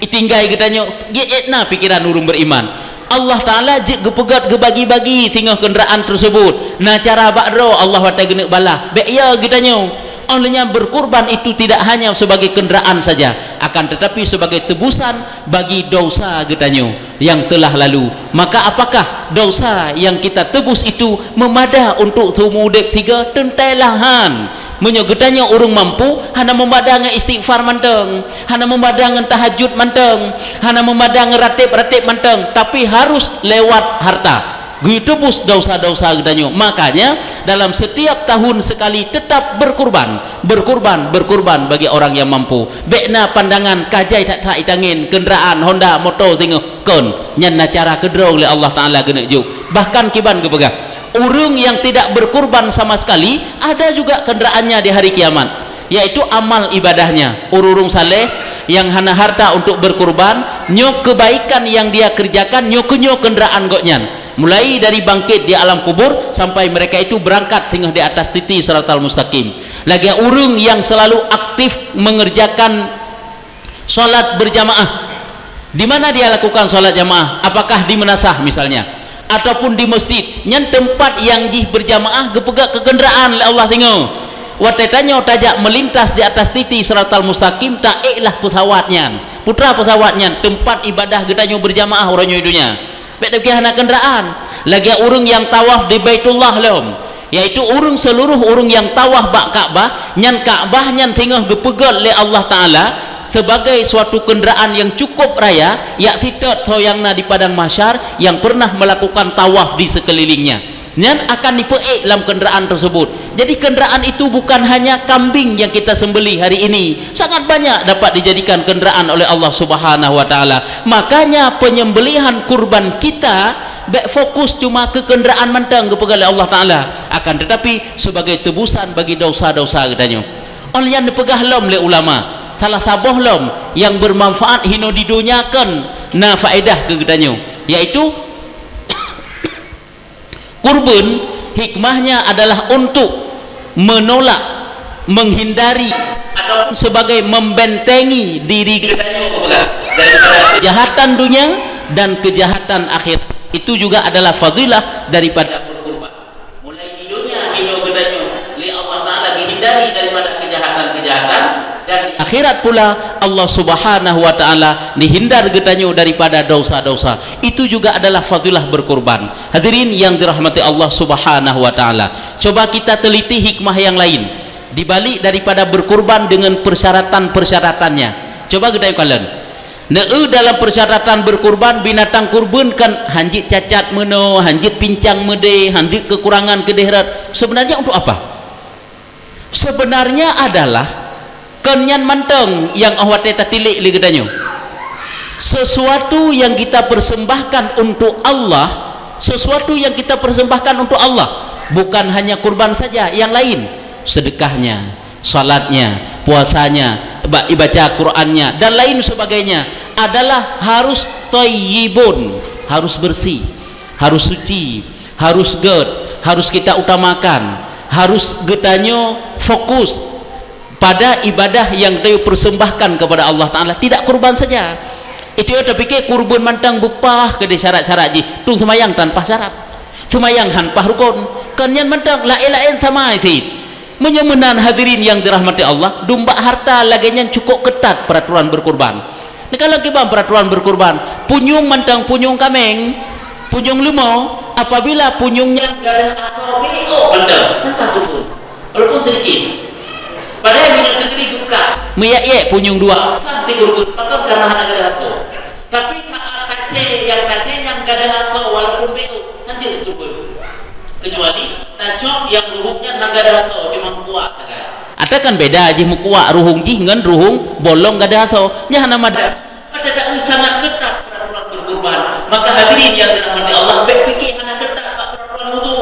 itinggai geutanyoe, jeuet na pikiran ureueng beriman. Allah Taala jeuet geupeugöt geubagi-bagi singoh keundraan tersebut. Na cara bak droe Allah watèe geuneuk balah. Bèk ya geutanyoe. Oleh nyan berkurban itu tidak hanya sebagai kenderaan saja, akan tetapi sebagai tebusan bagi dosa geutanyoe yang telah lalu. Maka apakah dosa yang kita tebus itu meumada untuk seumur udeb sigoe? Teuntailah han. Meunyoe geutanyoe ureueng mampu, hana meumada ngon istighfar mantong, hana meumada ngon tahajud mantong, hana meumada ngon rateb-rateb mantong, tapi harus lewat harta. Geutebus dosa-dosa geutanyoe. Makanya, dalam setiap tahun sekali tetap berkurban, berkurban, berkurban bagi orang yang mampu. Bèk na pandangan ka jai that-that itangen, kenderaan, Honda, moto singoh, kon. Nyan na cara keudroe lé Allah Taala geuneuk jok. Bahkan kiban geupeugah, ureueng yang tidak berkurban sama sekali, ada juga kenderaannya di hari kiamat, yaitu amal ibadahnya. Ureueng-ureueng saleh yang hana harta untuk berkurban, nyoe kebaikan yang dia kerjakan, nyoe keunyoe kenderaan gobnyan. Mulai dari bangkit di alam kubur sampai mereka itu berangkat singoh di atas titi Siratal Mustaqim. Lagèe ureueng yang selalu aktif mengerjakan salat berjamaah. Di mana dia lakukan salat jamaah? Apakah di meunasah misalnya? Ataupun di masjid? Nyan teumpat nyang jih berjamaah geupeugöt keu keunderaan lé Allah singoh. Watèe tanyoe tajak meulintas di atas titi Siratal Mustaqim, taéklah peusawat nyan. Peue treuk peusawat nyan? Teumpat ibadah geutanyoe berjamaah uroe nyoe di dônya. Bèk tapiké hana keunderaan. Lagèe ureueng nyang tawaf di Baitullah lom, yaitu ureueng, seluruh ureueng nyang tawaf bak Ka'bah, nyan Ka'bah nyan singoh geupeugöt lé Allah Taala sebagai suatu keunderaan nyang cukup raya, jak sitot soe nyang na di Padang Mahsyar nyang pernah melakukan tawaf di sekelilingnya. Nyan akan ipeuék lam keunderaan tersebut. Jadi, keunderaan itu bukan hanya kambing yang kita sembelih hari ini, sangat banyak dapat dijadikan keunderaan oleh Allah Subhanahu wa Taala. Makanya, penyembelihan kurban kita bèk fokus cuma keu keunderaan mantong geupeugah lé Allah Taala, akan tetapi sebagai tebusan bagi dosa-dosa geutanyoe. Óh lheueh nyan neupeugah lom lé ulama, salah saboh lom nyang bermanfaat hinoe di dônya kon na faédah keu geutanyoe, yaitu kurban hikmahnya adalah untuk menolak, menghindari, atau sebagai membentengi diri geutanyoe daripada kejahatan dunia dan kejahatan akhirat. Itu juga adalah fadilah daripada berkurban. Mulai di dunia, di dunia geutanyoe, lé Allah Taala dihindari daripada kejahatan-kejahatan, dan di akhirat pula Allah Subhanahu wa Taala dihindar geutanyoe daripada dosa-dosa. Itu juga adalah fadilah berkurban. Hadirin yang dirahmati Allah Subhanahu wa Taala, coba kita teliti hikmah yang lain di balik daripada berkurban dengan persyaratan-persyaratannya. Coba geutanyoe kalon. Neu dalam persyaratan berkurban, binatang kurban kan hanjeuet cacat meunoe, hanjeuet pincang meudéh, hanjeuet kekurangan keudéh rot. Sebenarnya untuk apa? Sebenarnya adalah kon nyan mantong nyang óh watèe tatilék lé geutanyoe. Sesuatu yang kita persembahkan untuk Allah, sesuatu yang kita persembahkan untuk Allah, bukan hanya kurban saja, yang lain, sedekahnya, salatnya, puasanya, ba-, baca Qur'annya, dan lain sebagainya adalah harus thayyibun, harus bersih, harus suci, harus gèt, harus kita utamakan, harus geutanyoe fokus pada ibadah yang geutanyoe persembahkan kepada Allah Taala, tidak kurban saja. Itu ya, tapiké kurban mantong beupaih keudéh syarat-syarat jih, tueng seumayang tan paih syarat. Seumayang han paih rukon. Kon nyan mantong, laén-laén sama cit. Meunyoe meunan, hadirin yang dirahmati Allah, dumbak harta lagèe nyan cukup ketat peraturan berkurban. Neukalon kiban peraturan berkurban, punyueng mantong punyueng kaméng, punyueng leumo, apabila punyueng nyan gadôh asoe, mantong, tan sah kurban. Walaupun sedikit. Padahai meunyoe teuteubi geuplah, meuyak-yak punyueng dua, sah dikurban, pakon karena hana gadôh asoe. Tapi saat kacéng Rumpek tu, hanjeuet kurban. Kecuali tacok nyang ruhueng nyan hana gadoh asoe, cuma meukuak sagai. Atawa kan beda jih meukuak ruhueng jih ngon ruhueng bolong gadoh asoe. Nyan hana mada. Pada tak sangat ketat peraturan berkurban. Maka hadirin yang dirahmati Allah, bèk pikir hana ketat bak peraturan wudu.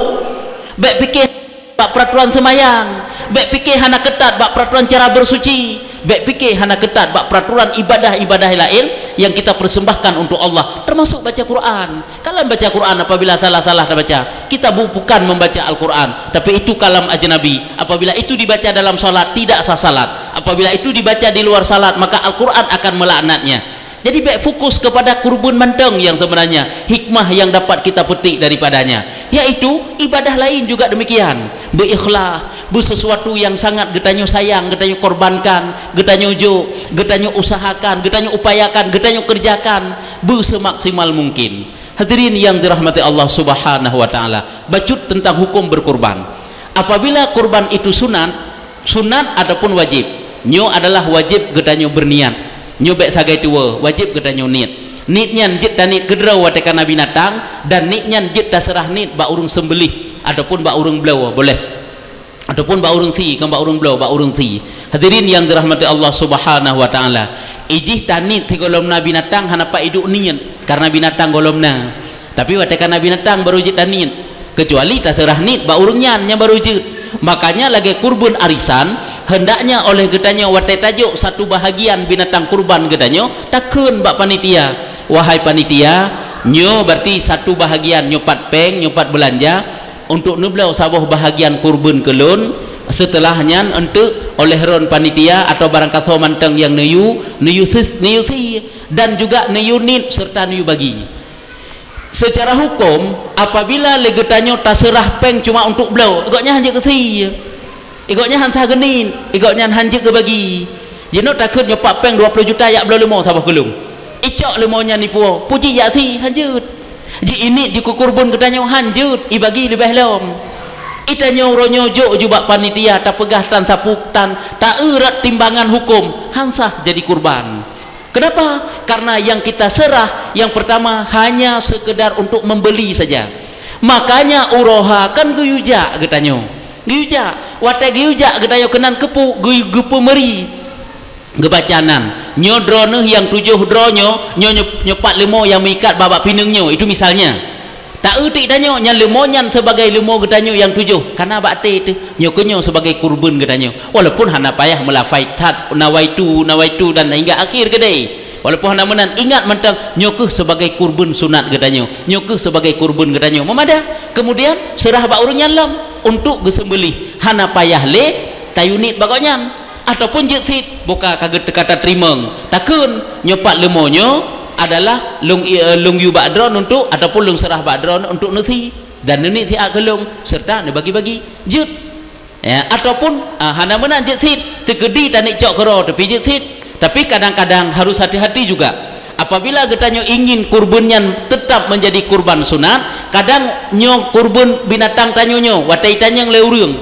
Bèk pikir bak peraturan seumayang, bèk pikir hana ketat bak peraturan cara bersuci, bèk pikir hana ketat bak peraturan ibadah-ibadah laén yang kita persembahkan untuk Allah, termasuk baca Quran. Kalau baca Quran, apabila salah-salah tabaca, kita bu-, bukan membaca Al-Quran, tapi itu kalam ajnabi. Apabila itu dibaca dalam salat, tidak sah salat. Apabila itu dibaca di luar salat, maka Al-Quran akan melaknatnya. Jadi, bèk fokus kepada kurban mantong yang sebenarnya, hikmah yang dapat kita petik daripadanya, yaitu ibadah lain juga demikian. Beu ikhlas, beu sesuatu yang sangat geutanyoe sayang, geutanyoe korbankan, geutanyoe jok, geutanyoe usahakan, geutanyoe upayakan, geutanyoe kerjakan, beu semaksimal mungkin. Hadirin yang dirahmati Allah Subhanahu wa Ta'ala, bacut tentang hukum berkurban. Apabila kurban itu sunat, sunat ataupun wajib, nyoe adalah wajib geutanyoe berniat. Nyoe bèk sagai tuwoe, wajib geutanyoe niet. Niet nyan jeuet taniet keudroe watèe kana binatang, dan niet nyan jeuet taseurah niet bak ureueng seumbelih ataupun bak ureueng bloe, boleh. Ataupun bak ureueng sie, kon bak ureueng bloe, bak ureueng sie. Hadirin yang dirahmati Allah Subhanahu wa Ta'ala, ijih taniet sigohlom na binatang hana pat iduek niet, karena binatang gohlom na. Tapi watèe kana binatang baru jeuet taniet, kecuali taseurah niet bak ureueng nyan, nyan baru jeuet. Makanya lagèe kurban arisan, hendaknya oleh geutanyoe watèe tajok satu bahagian binatang kurban geutanyoe, takheun bak panitia, "Wahai panitia, nyoe berarti satu bahagian, nyoe pat pèng, nyoe pat beulanja, untuk neubloe saboh bahagian kurban keu lôn, seuteulah nyan eunteuk oleh droen panitia atawa barangkasoe mantong nyang neuyue, neuyue sis-, neuyue sie, dan juga neuyue niet serta neuyue bagi." Secara hukum, apabila lé geutanyoe taseurah pèng cuma untuk bloe, gobnyan hanjeuet geusie, gobnyan han sah geuniet, gobnyan hanjeuet geubagi. Jinoe takheun nyoe pat pèng dua ploh juta jak bloe leumô saboh keu lôn. Icok leumô nyan ipuwoe, peue jijak sie, hanjeuet. Ji-, iniet jikeukurban geutanyoe, hanjeuet, ibagi leubeh lom. Itanyoe uroe nyoe jok ju bak panitia, tapeugah tan sapu tan, taeu rot timbangan hukum, han sah jadi kurban. Kenapa? Karena yang kita serah, yang pertama, hanya sekedar untuk membeli saja. Makanya uroe ha kan geuyue jak geutanyoe. Geuyue jak. Watèe geuyue jak geutanyoe keunan keupeue, geu-, geupeumeuri. Geubaca nan, "Nyoe droeneuh nyang tujoh droe nyoe, nyoe, nyoe, nyoe pat leumô nyang meuikat bak, bak pineung nyoe." Itu misalnya. Taeu teuk tanyoe, nyan leumô nyan sebagai leumô geutanyoe nyang tujoh. Kana bak até teuh, nyoe keuh nyoe sebagai kurban geutanyoe. Walaupun hana payah meulafai that, "Nawaitu, nawaitu," dan hingga akhir keudéh. Walaupun hana meunan, ingat mantong, nyoe keuh sebagai kurban sunat geutanyoe. Nyoe keuh sebagai kurban geutanyoe. Meumada. Kemudian, seurah bak ureueng nyan lom untuk geuseumbelih. Hana payah lé tayue niet bak gobnyan. Ataupun jeuet sit, boh ka, ka geuteukata teurimong. Takheun, nyoe pat leumô nyoe adalah lôn i-, eh, lôn yue bak droeneuh untuk, ataupun lôn seurah bak droeneuh untuk neusie. Dan neuniet siat keu lôn, serta neubagi-bagi. Jeuet. Ya, ataupun, ah, hana meunan jeuet sit, teukeudi taniet cok keudroe, tapi jeuet sit. Tapi kadang-kadang harus hati-hati juga. Apabila geutanyoe ingin kurban nyan tetap menjadi kurban sunat, kadang nyoe kurban binatang tanyoe nyoe, watèe itanyong lé ureueng.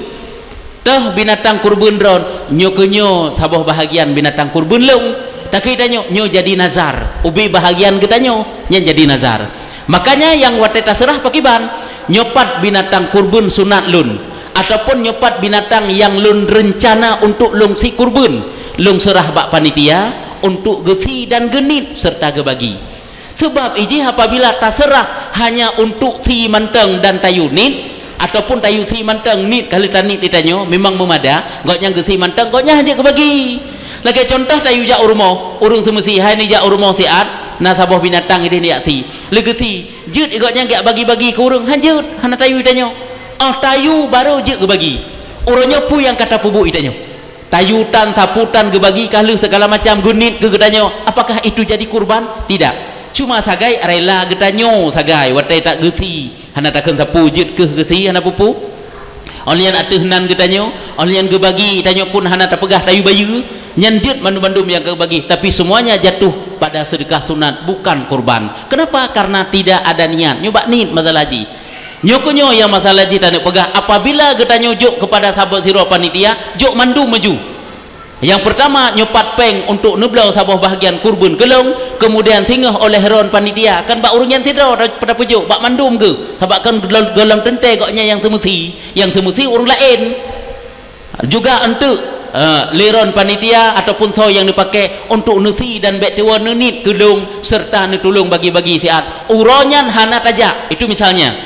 Toh binatang kurban droen, nyoe keuh nyoe saboh bahagian binatang kurban lôn. Takheun tanyoe, nyoe jadi nazar. Ubé bahagian geutanyoe, nyan jadi nazar. Makanya nyang watèe taseurah pakriban, nyoe pat binatang kurban sunat lôn, ataupun nyoe pat binatang nyang lôn reuncana untuk lôn sie kurban, lôn seurah bak panitia untuk geusie dan geuniet serta geubagi. Sebab ijih apabila taseurah hanya untuk sie mantong dan tayue niet, ataupun tayue sie mantong niet ka lheueh taniet di tanyoe, memang meumada, gobnyan geusie mantong, gobnyan hanjeuet geubagi. Lagèe contoh tayue jak u rumoh, ureueng seumeusie, hai neujak u rumoh siat, na saboh binatang ideh neujak sie. Lé geusie, jeuet gobnyan geujak bagi-bagi keu ureueng, hanjeuet, hana tayue tanyoe. Óh tayue barô jeuet geubagi. Uroe nyoe peue nyang ka tapeubuet tanyoe? Tayue tan, sapu tan geubagi ka lheueh segala macam geuniet keu geutanyoe. Apakah itu jadi kurban? Tidak. Cuma sagai rela geutanyoe sagai watèe tak geusie. Hana takheun sapu jeuet keuh geusie hana peue-peue. Óh lheueh nyan ateueh nan geutanyoe, óh lheueh nyan geubagi tanyoe pun hana tapeugah tayue bayeue. Nyan jeuet mandum-mandum nyang ka geubagi, tapi semuanya jatuh pada sedekah sunat, bukan kurban. Kenapa? Karena tidak ada niat. Nyoe bak niet masalah jih. Nyoe keuh nyoe nyang masalah jih taneuk peugah, apabila geutanyoe jok keupada saboh sidroe panitia, jok mandum maju. Nyang peurtama, nyoe pat péng untuk neubloe saboh bahagian kurban keu lôn, keumudian singoh oleh droen panitia, kan bak ureuëng nyan sidroe ta-, tapeujok, bak mandum geuh, sabab kan golom, golom teuntée gobnyan nyang seumeusi, nyang seumeusi ureuëng laén. Juga eunteuk, eh, lé droen panitia ataupun soe nyang neupaké untuk neusi dan bék tuwoe neuniet keu lôn serta neutulông bagi-bagi siat. Uroe nyan hana tajak, itu misalnya.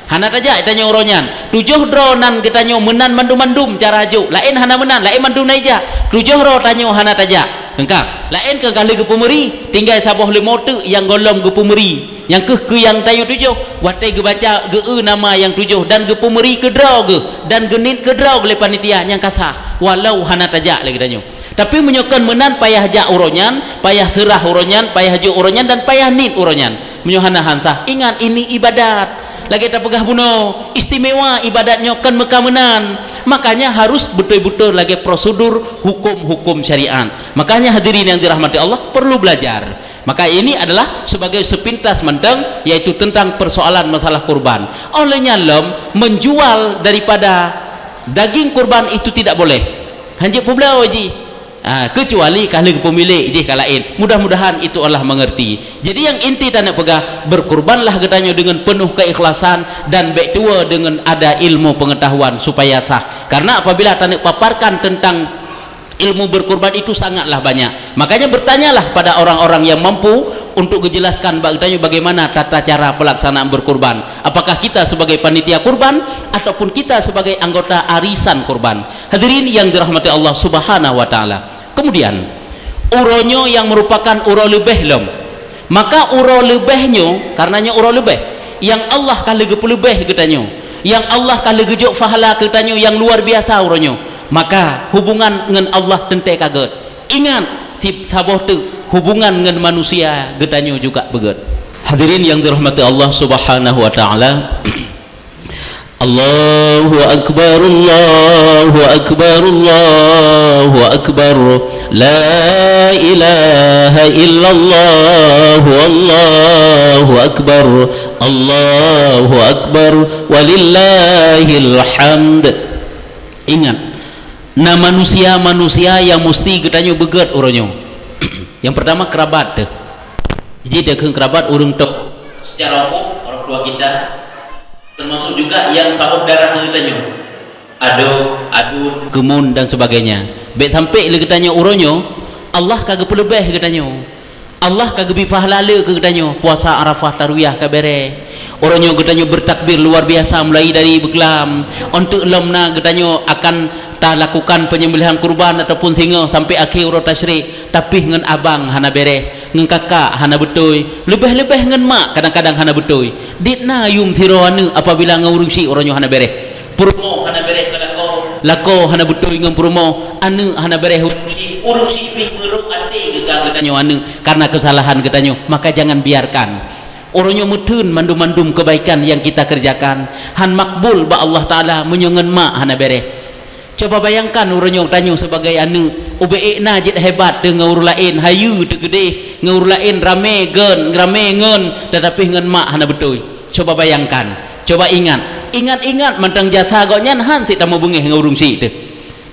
Hana tajak geutanyoe uroe nyan. Tujoh droe nan geutanyoe meunan mandum-mandum cara jok. Laén hana meunan, laén mandum na ijak. Tujoh droe tanyoe hana tajak. Engka, laén keu ka lheueh geupeumeuri, tinggai saboh leumo teuk nyang golom geupeumeuri. Nyang keuh keu nyang tanyoe tujoh, watée geubaca geu-eu nama nyang tujoh dan geupeumeuri keu droe geuh dan geuniet keu droe geuh lé panitia nyang ka sah, walau hana tajak lé geutanyoe. Tapi meunyoe kon meunan payah jak uroe nyan, payah seurah uroe nyan, payah jok uroe nyan dan payah niet uroe nyan. Meunyoe hana han sah, ingat ini ibadat. Lagée tapeugah bunoe, istimewa ibadat nyoe kon meuka meunan. Makanya harus beutôi-beutôi lagée prosedur hukum-hukum syariat. Makanya hadirin yang dirahmati Allah, perlu belajar. Maka ini adalah sebagai sepintas mantong, yaitu tentang persoalan masalah kurban. Oleh nyan lom, menjual daripada daging kurban itu tidak boleh. Hanjeuet peubloe jih. Ha, kecuali ka lheueh peumilék jih ka laén. Mudah-mudahan itu Allah mengerti. Jadi yang inti taneuk peugah, berkurbanlah geutanyoe dengan penuh keikhlasan dan bék tuwoe dengan ada ilmu pengetahuan supaya sah. Karena apabila taneuk paparkan tentang ilmu berkurban itu sangatlah banyak. Makanya bertanyalah pada orang-orang yang mampu untuk geujelaskan bak geutanyoe bagaimana tata cara pelaksanaan berkurban. Apakah kita sebagai panitia kurban ataupun kita sebagai anggota arisan kurban? Hadirin yang dirahmati Allah Subhanahu wa taala. Kemudian, uroe nyoe yang merupakan uroe leubeh lom. Maka uroe leubeh nyoe, karena nyoe uroe leubeh, yang Allah ka lheueh geupeuleubeh geutanyoe, yang Allah ka lheueh geujok pahala keu geutanyoe yang luar biasa uroe nyoe. Maka hubungan ngon Allah teuntée ka gét. Ingat, tieb saboh teuk hubungan ngon manusia geutanyoe juga beugét. Hadirin yang dirahmati Allah Subhanahu wa taala. Allahu akbar, Allahu akbar, Allahu akbar. La ilaha illallah, Allahu akbar, Allahu akbar, walillahil hamd. Ingat, na manusia-manusia yang musti geutanyoe beugét uroe nyoe. Yang pertama, kerabat teuh. Jadi, teuh kerabat ureuëng tok. Secara umum, orang tua kita, termasuk juga yang saboh darah geutanyoe. Ado, adun, keumuen dan sebagainya. Bék sampai lé geutanyoe uroe nyoe, Allah ka geupeuleubeh geutanyoe. Allah ka geubri pahala le keu geutanyoe, puasa Arafah tarwiyah ka béreh. Uroe nyoe geutanyoe bertakbir luar biasa mulai dari beuklam. Eunteuk lom na geutanyoe akan talakukan penyembelihan kurban ataupun singoh sampai akhé uroe tasyrik, tapi ngon abang hana béreh, ngon kakak hana beutôi, leubeh-leubeh ngon mak kadang-kadang hana beutôi. Dit na yuem sidroe aneuëk apabila ngon ureuëng syik uroe nyoe hana béreh. Peurumoh hana béreh keu lakoe, lakoe hana beutôi ngon peurumoh, aneuëk hana béreh ureuëng syik, ureuëng syik pih meurok até geuka geutanyoe aneuëk karena kesalahan geutanyoe, maka jangan biarkan. Uroe nyoe meutheun mandum-mandum kebaikan yang kita kerjakan, han makbul bak Allah Taala meunyoe ngon mak hana béreh. Coba bayangkan uroe nyoe tanyoe sebagai aneuëk, ubé ék na jeuet hebat teuh ngon ureuëng laén, hayeue teuh keudeh, ngon ureuëng laén ramé gön, ramé ngon, tetapi ngon mak hana beutôi. Coba bayangkan, coba ingat, ingat-ingat mantong jasa gobnyan han sit tameubeungéh ngon ureuëng syik teuh.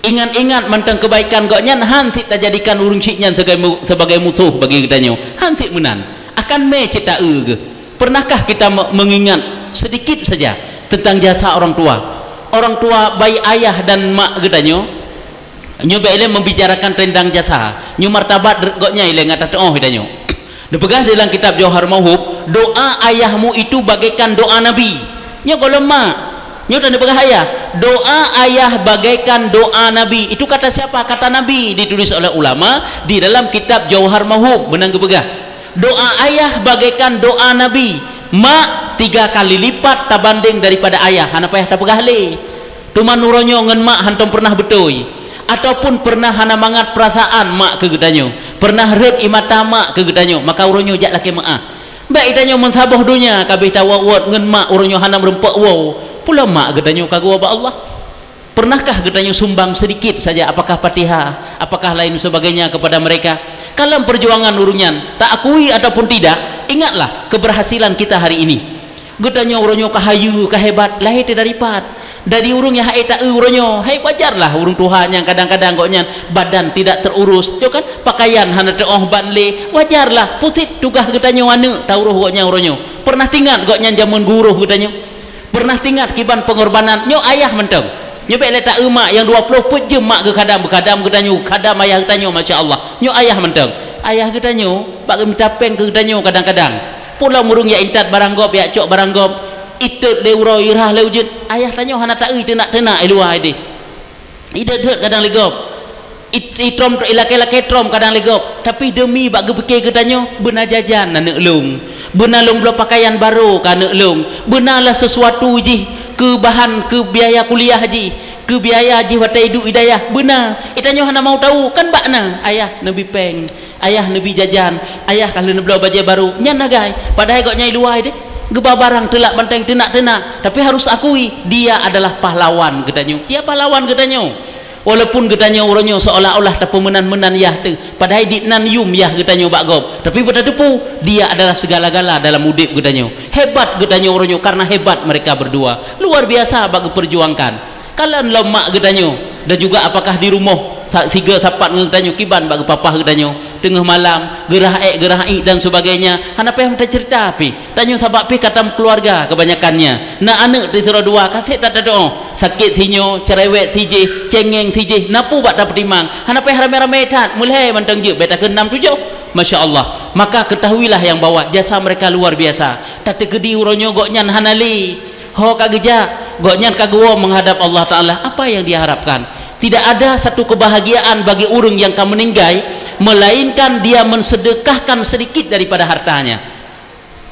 Ingat-ingat mantong kebaikan gobnyan han sit tajadikan ureuëng syik nyan sebagai mu-, sebagai musoh bagi geutanyoe. Han sit meunan. Akan mé cit ta-eu geuh. Pernahkah kita me-, mengingat sedikit saja tentang jasa orang tua? Orang tua baik ayah dan mak geutanyoe, nyoe bèk ilée membicarakan tentang jasa. Nyoe martabat gobnyan ilée ngat tateuoh geutanyoe. Neupeugah dalam kitab Jauhar Mauhub, "Doa ayahmu itu bagaikan doa Nabi." Nyoe gohlom mak. Nyoe tan neupeugah ayah. "Doa ayah bagaikan doa Nabi." Itu kata siapa? Kata Nabi, ditulis oleh ulama di dalam kitab Jauhar Mauhub, meunan geupeugah. Doa ayah bagaikan doa Nabi, mak tiga kali lipat tabandeng daripada ayah, hana payah tapeugah lé. Teuma uroe nyoe ngon mak hantom pernah beutôi, ataupun pernah hana mangat peurasaan mak keu geutanyoe, pernah rhot ie mata mak keu geutanyoe, maka uroe nyoe jak lakée meuáh. Bèk geutanyoe meusaboh donya ka abéh tawot-wot ngon mak uroe nyoe hana meurumpok woe, pulom mak geutanyoe ka geuwoe bak Allah. Pernahkah geutanyoe sumbang sedikit saja, apakah Fatihah, apakah lain sebagainya kepada mereka? Ka lam perjuangan ureuëng nyan, ta akui ataupun tidak, ingatlah keberhasilan kita hari ini. Geutanyoe uroe nyoe ka hayeue, ka hebat, lahé teuh dari pat. Dari ureuëng nyang hai ta-eu uroe nyoe, hai wajarlah ureuëng tuha nyang kadang-kadang gobnyan badan tidak terurus, yo kan? Pakaian hana teuoh ban lé, wajarlah. Pusat tugaih geutanyoe aneuëk ta urôh gobnyan uroe nyoe. Pernah teuingat gobnyan jameun geuurôh geutanyoe? Pernah teuingat kiban pengorbanan? Nyoe ayah mantong. Nyoe bék lé ta-eu mak nyang dua ploh peuet jeuem mak geukhadam, geukhadam geutanyoe, geukhadam ayah geutanyoe, masya Allah. Nyoe ayah mantong. Ayah geutanyoe bak geumita péng keu geutanyoe kadang-kadang. Pulang ureuëng jak intat barang gob, jak cok barang gob. Itot lé uroe, irhah lé ujeut, ayah tanyoe hana ta-eu teunak-teunak i luwa ideh. Idot-dot kadang lé gob. It-, itrom, ilakée-lakée trom kadang lé gob. Tapi demi bak geupike geutanyoe, beuna jajan aneuëk lôn. Beuna lôn bloe pakaian barô keu aneuëk lôn. Beuna lah sesuatu jih keu bahan keu biaya kuliah jih, keu biaya jih watée iduek i dayah. Beuna. Itanyoe hana mau tahu, kan bak na ayah neubi péng. Ayah neubi jajan, ayah ka lheueh neubloe bajée barô, nyan nagai. Padahai gobnyan i luwa deh, geuba barang teulak banteng teunak-teunak, tapi harus akui, dia adalah pahlawan geutanyoe. Dia pahlawan geutanyoe. Walaupun geutanyoe uroe nyoe seolah-olah tapeumeunan-meunan yah teuh, padahai diknan yum yah geutanyoe bak gob, tapi beutateupeue, dia adalah segala-gala dalam udeb geutanyoe. Hebat geutanyoe uroe nyoe karena hebat mereka berdua. Luar biasa bak geuperjuangkan. Kalon lom mak geutanyoe, dan juga apakah di rumoh sa-, sigoe sapat ngon geutanyoe kiban bak geupapah geutanyoe, teungoh malam, geurah ék, geurah iek dan sebagainya, hana payah meuta cerita pih. Tanyoe sabab pih katam keuluwarga kebanyakannya. Na aneuëk teuh sidroe dua, ka sép tateuoh, sakét sinyoe, cerewet sijih, cengeng sijih, na peue bak tapeutimang, hana payah ramé-ramé that, meulhée mantong jeuet, bék takheun nam tujoh. Masya Allah. Maka ketahuilah yang bahwa jasa mereka luar biasa. Tateukeudi uroe nyoe gobnyan hana lé. Ho ka geujak, gobnyan ka geuwoe menghadap Allah Taala. Apa yang dia harapkan? Tidak ada satu kebahagiaan bagi ureuëng yang ka meninggai, melainkan dia mensedekahkan sedikit daripada hartanya.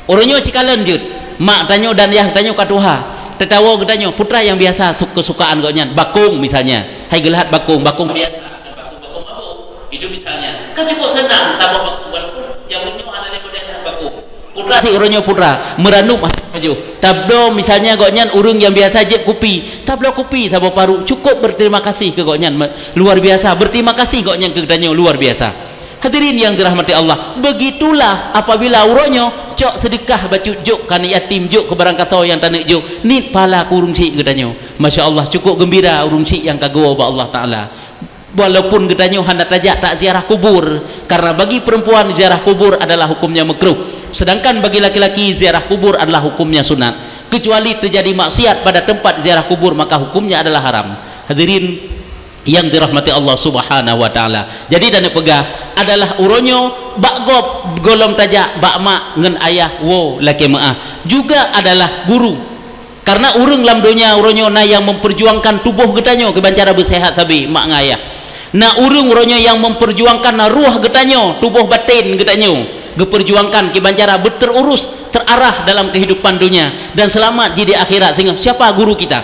Uroe nyoe cikalon jeuet, mak tanyoe dan yah tanyoe ka tuha, teutawoe geutanyoe, putra yang biasa suk-, kesukaan gobnyan, bakong misalnya. Hai geulahat bakong, bakong biasa, bukan bakong-bakong mabuk. Itu misalnya. Kan cukup senang saboh bakong, walaupun jameun nyoe hana lé model bakong. Putra si uroe nyoe putra, meuranup laju. Tabloe misalnya gobnyan ureuëng nyang biasa jieb kupi, tabloe kupi saboh paru, cukup berterima kasih keu gobnyan, me-, luar biasa. Berterima kasih gobnyan keu geutanyoe, luar biasa. Hadirin yang dirahmati Allah, begitulah apabila uroe nyoe cok seudeukah bacut jok keu aneuk yatim, jok keu barangkasoe nyang taneuk jok, niet pahala keu ureuëng syik geutanyoe. Masya Allah, cukup geumbira ureuëng syik nyang ka geuwoe bak Allah Taala. Walaupun geutanyoe hana tajak tak ziarah kubur, karena bagi perempuan ziarah kubur adalah hukumnya makruh, sedangkan bagi laki-laki ziarah kubur adalah hukumnya sunat. Kecuali terjadi maksiat pada tempat ziarah kubur, maka hukumnya adalah haram. Hadirin yang dirahmati Allah Subhanahu wa Taala. Jadi, taneuk peugah adalah uroe nyoe bak gob gohlom tajak bak mak ngon ayah woe lakée meuáh. Juga adalah guru. Karena ureuëng lam donya uroe nyoe na nyang memperjuangkan tuboh geutanyoe kiban cara beusehat sabe mak ngon ayah. Na ureuëng uroe nyoe nyang memperjuangkan ruh geutanyoe, tuboh baten geutanyoe, geuperjuangkan kiban cara beuterurus, terarah dalam kehidupan dunia dan selamat jih di akhirat. Sehingga siapa guru kita?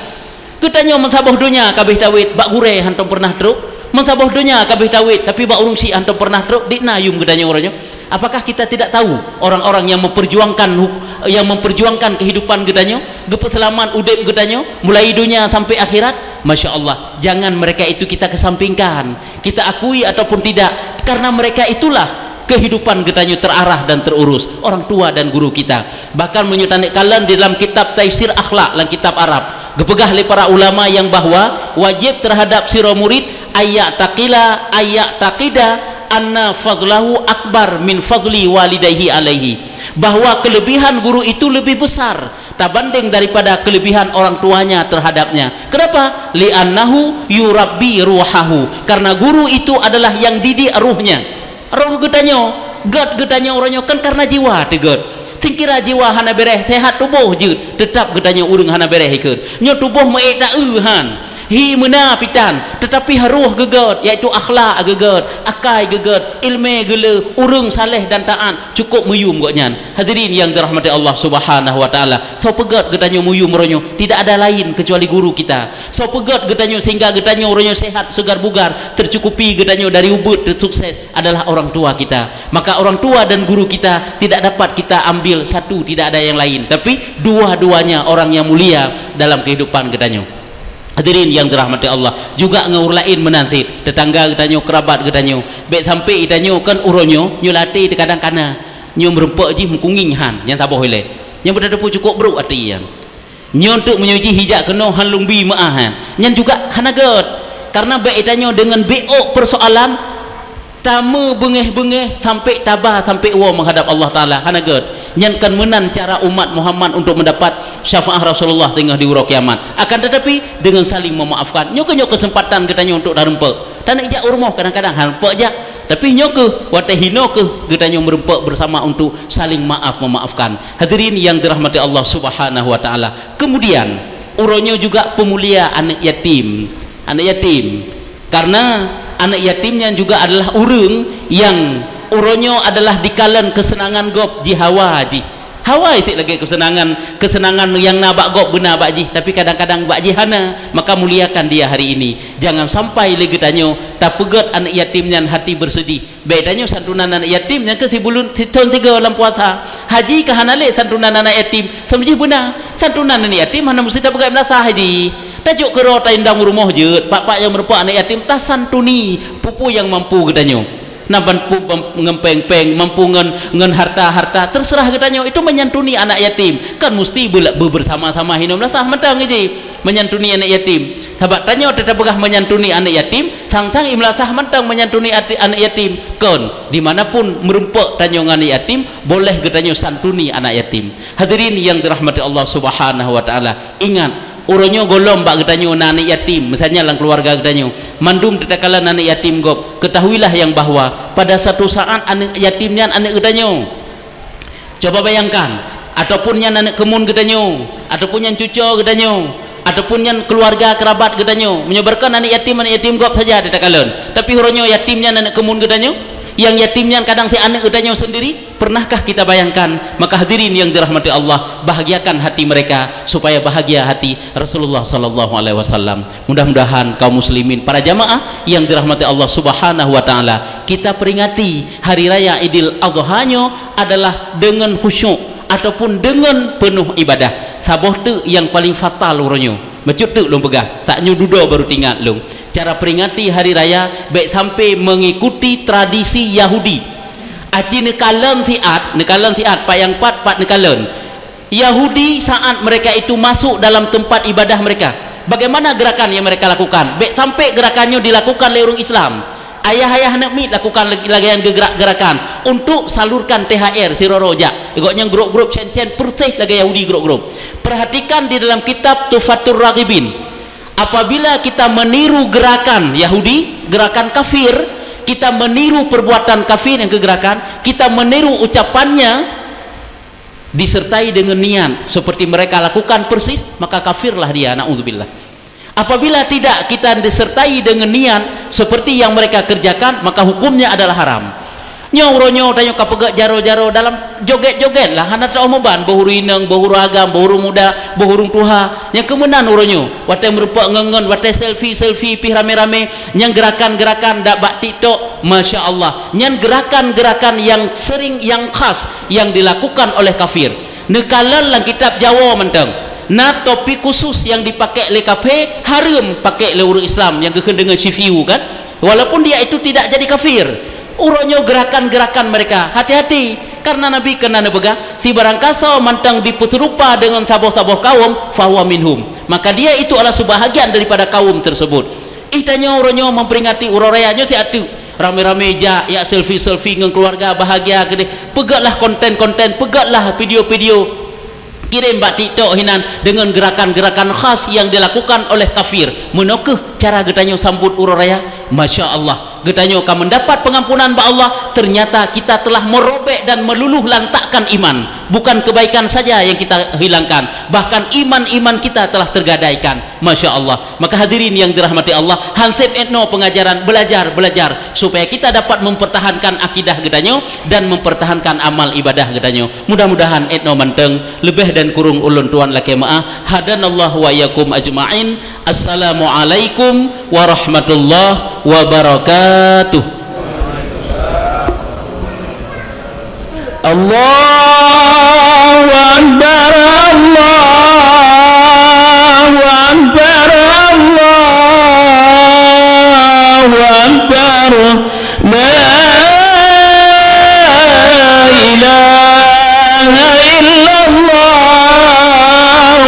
Geutanyoe meusaboh donya ka abéh tawét, bak gurée hantom pernah trok. Meusaboh donya ka abéh tawét, tapi bak ureuëng syik hantom pernah trok, dikna yum geutanyoe uroe nyoe. Apakah kita tidak tahu orang-orang yang memperjuangkan hu-, yang memperjuangkan kehidupan geutanyoe, geupeuseulamat udeb geutanyoe, mulai donya sampai akhirat? Masya Allah, jangan mereka itu kita kesampingkan. Kita akui ataupun tidak, karena mereka itulah kehidupan geutanyoe terarah dan terurus, orang tua dan guru kita. Bahkan meunyoe taneuk kalon di dalam kitab Taisir Akhlak, lam kitab Arab, geupeugah lé para ulama nyang bahwa wajéb terhadap sidroe murid, ayat taqila, ayat taqida, anna fadlahu akbar min fadli walidaihi alaihi, bahwa kelebihan guru itu lebih besar tabanding daripada kelebihan orang tuanya terhadapnya. Kenapa? Li'annahu yurabbi ruhahu. Karena guru itu adalah yang didik ruhnya. Roh geutanyoe, gét geutanyoe uroe nyoe kan karena jiwa teuh gét. Singkira jiwa hana béréh, sehat tuboh jeuet, teutap geutanyoe ureuëng hana béréh ikheun. Nyoe tuboh meuék ta-eu han. Hi meuna pitan, tetapi roh geugét, yaitu akhlak geugét, akai geugét, iéleumé geuleueh, ureuëng saleh dan taát, cukup meuyum gobnyan. Hadirin yang dirahmati Allah Subhanahu wa Taala, soe peugét geutanyoe meuyum uroe nyoe? Tidak ada lain kecuali guru kita. Soe peugét geutanyoe sehingga geutanyoe uroe nyoe sehat, segar bugar, tercukupi geutanyoe dari ubeut, tersukses adalah orang tua kita. Maka orang tua dan guru kita tidak dapat kita ambil satu, tidak ada yang lain, tapi dua-duanya orang yang mulia dalam kehidupan geutanyoe. Hadirin yang dirahmati Allah, juga ngon ureuëng laén meunan cit, tetangga geutanyoe, kerabat geutanyoe. Bék sampai geutanyoe kan uroe nyoe, nyoe lam até teuh kadang kana. Nyoe meurumpok jih meukungieng han, nyang saboh ilée. Nyang beutateupeue cukup brok até nyan. Nyoe teuk meunyoe jih ijak keunoe han lôn bi meu'ah, eh. Nyan juga hana gét. Karena bèk tanyoe deungon beu'ok peusoalan, tameubungéh-bungéh sampoe taba, sampoe woe meuhadap Allah Taala, hana gét. Nyan kon meunan cara umat Muhammad untuk meudapat syafaat Rasulullah teungoh di uroe kiamat. Akan tetapi, deungon saling meumaafkan. Nyoe keuh nyoe keuseumpatan geutanyoe untuk tarumpok. Taneuk jak u rumoh kadang-kadang han rumpok jak. Tapi nyoe keuh, watèe hinoe keuh geutanyoe meurumpok bersama untuk saling maaf memaafkan. Hadirin yang dirahmati Allah Subhanahu wa Taala. Kemudian, uroe nyoe juga peumulia aneuk yatim. Aneuk yatim. Karena aneuk yatim nyan juga adalah ureueng nyang uroe nyoe adalah dikalon keuseunangan gob jihawa jih. Hawa cit lagèe keuseunangan, keuseunangan nyang na bak gob beuna bak jih, tapi kadang-kadang bak jih hana. Maka muliakan dia hari ini. Jangan sampai lé geutanyoe tapeugèt aneuk yatim nyan hati bersedih. Bèk tanyoe santunan aneuk yatim nyang keu sibuleuen sithon sigoe lam puasa. Haji ka hana lé santunan aneuk yatim, seumeuji beuna. Santunan aneuk yatim hana meusti tapeugah madrasah haji. Tajok keudroe taundang u rumoh jeuet, pat-pat nyang meurumpok aneuk yatim tasantuni, peue-peue nyang mampu geutanyoe. Na ban pu-, bam-, ngon péng-péng, mampu ngon, ngon harta-harta, terserah geutanyoe. Itu menyantuni anak yatim. Kan meusti beu-, beubersama-sama hinoe madrasah mantong haji. Menyantuni anak yatim. Sabab tanyoe teutab peugah menyantuni anak yatim, sang-sang i madrasah mantong menyantuni ati-, anak yatim. Kon, di mana pun meurumpok tanyoe ngon anak yatim, boleh geutanyoe santuni anak yatim. Hadirin yang dirahmati Allah Subhanahu wa Taala, ingat, uroe nyoe gohlom bak geutanyoe na anak yatim, misalnya lam keluarga geutanyoe, mandum teutakala na anak yatim gob, ketahuilah yang bahwa pada satu saat anak yatim nyan anak geutanyoe. Coba bayangkan, ataupun nyan aneuk keumun geutanyoe, ataupun nyan cuco geutanyoe, ataupun nyan keuluwarga keurabat geutanyoe. Meunyoe barokon aneuk yatim, aneuk yatim gob saja teukalon. Tapi uroe nyoe yatim nyan aneuk keumun geutanyoe, nyang yatim nyan kadang si aneuk geutanyoe sendiri, pernahkah kita bayangkan? Maka hadirin yang dirahmati Allah, bahagiakan hati mereka supaya bahagia hati Rasulullah sallallahu alaihi wasallam. Mudah-mudahan kaum muslimin, para jamaah yang dirahmati Allah Subhanahu wa Taala, kita peringati hari raya Idul Adha nyoe adalah deungon khusyuk ataupun deungon peunoh ibadah. Saboh teuk nyang paling fatal uroe nyoe. Bacut teuk lôn peugah, tak nyoe dudoe baru teuingat lôn. Cara peringati hari raya bèk sampai mengikuti tradisi Yahudi. Aci neukalon siat, neukalon siat, pat nyang pat, pat neukalon. Yahudi saat mereka itu masuk dalam tempat ibadah mereka, bagaimana gerakan yang mereka lakukan? Bèk sampai gerakan nyoe dilakukan lé ureueng Islam. Ayah-ayah aneuk miet lakukan lagèe nyang geugrak-gerakan untuk salurkan T H R sidroe-droe jak. Gobnyan grup-grup cen-cen persis lagèe Yahudi grup-grup. Perhatikan di dalam kitab Tuhfatur Raghibin. Apabila kita meniru gerakan Yahudi, gerakan kafir, kita meniru perbuatan kafir nyang keu gerakan, kita meniru ucapannya, disertai dengan niat seperti mereka lakukan persis, maka kafirlah dia, naudzubillah. Apabila tidak kita disertai dengan niat seperti yang mereka kerjakan, maka hukumnya adalah haram. Nyoe uroe nyoe tanyoe ka peugèt jaroe-jaroe dalam joget-joget lah, hana teu'oh meuban, boh ureueng inong, boh ureueng agam, boh ureueng muda, boh ureueng tuha. Nyang keu meunan uroe nyoe, watèe meurumpok ngon-ngon, watèe selfie-selfie pih ramé-ramé, nyang gerakan-gerakan dak bak TikTok, masya Allah. Nyan gerakan-gerakan yang sering, yang khas yang dilakukan oleh kafir. Neukalon lam kitab Jawoe mantong. Na topi khusus nyang dipakai lé kafé, hareuem pakai lé ureueng Islam nyang geukheun deungon sifiu kan. Walaupun dia itu tidak jadi kafir. Uroe nyoe gerakan-gerakan mereka, hati-hati. Karena Nabi keunan neupeugah, "Sibarang kasoe mantong dipeuseurupa deungon saboh-saboh kaum, fahuwa minhum." Maka dia itu adalah sebahagian daripada kaum tersebut. Ih, tanyoe uroe nyoe memperingati uroe raya nyoe siat teuk. Ramé-ramé jak, jak selfie-selfie ngon keluarga, bahagia keudéh. Peugètlah konten-konten, peugètlah video-video. Kirém bak TikTok hinan deungon gerakan-gerakan khas yang dilakukan oleh kafir. Meunoe keuh cara geutanyoe sambot uroe raya? Masya Allah, geutanyoe ka mendapat pengampunan bak Allah, ternyata kita telah merobek dan meluluh lantakkan iman. Bukan kebaikan saja yang kita hilangkan, bahkan iman-iman kita telah tergadaikan. Masya Allah. Maka hadirin yang dirahmati Allah, hansép étnoe pengajaran, belajar, belajar, supaya kita dapat mempertahankan akidah geutanyoe dan mempertahankan amal ibadah geutanyoe. Mudah-mudahan étnoe mantong, leubeh dan kureueng ulôn tuan lakèe meu'ah. Hadanallahu wa iyyakum ajma'in. Assalamualaikum warahmatullahi wabarakatuh. Allahu Akbar, Allahu Akbar, Allahu Akbar. La ilaha illallah,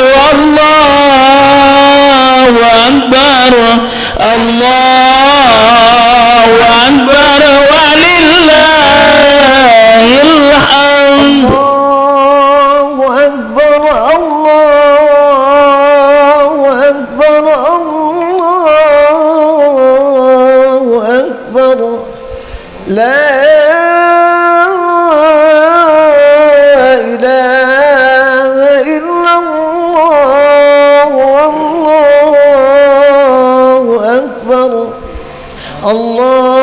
Allah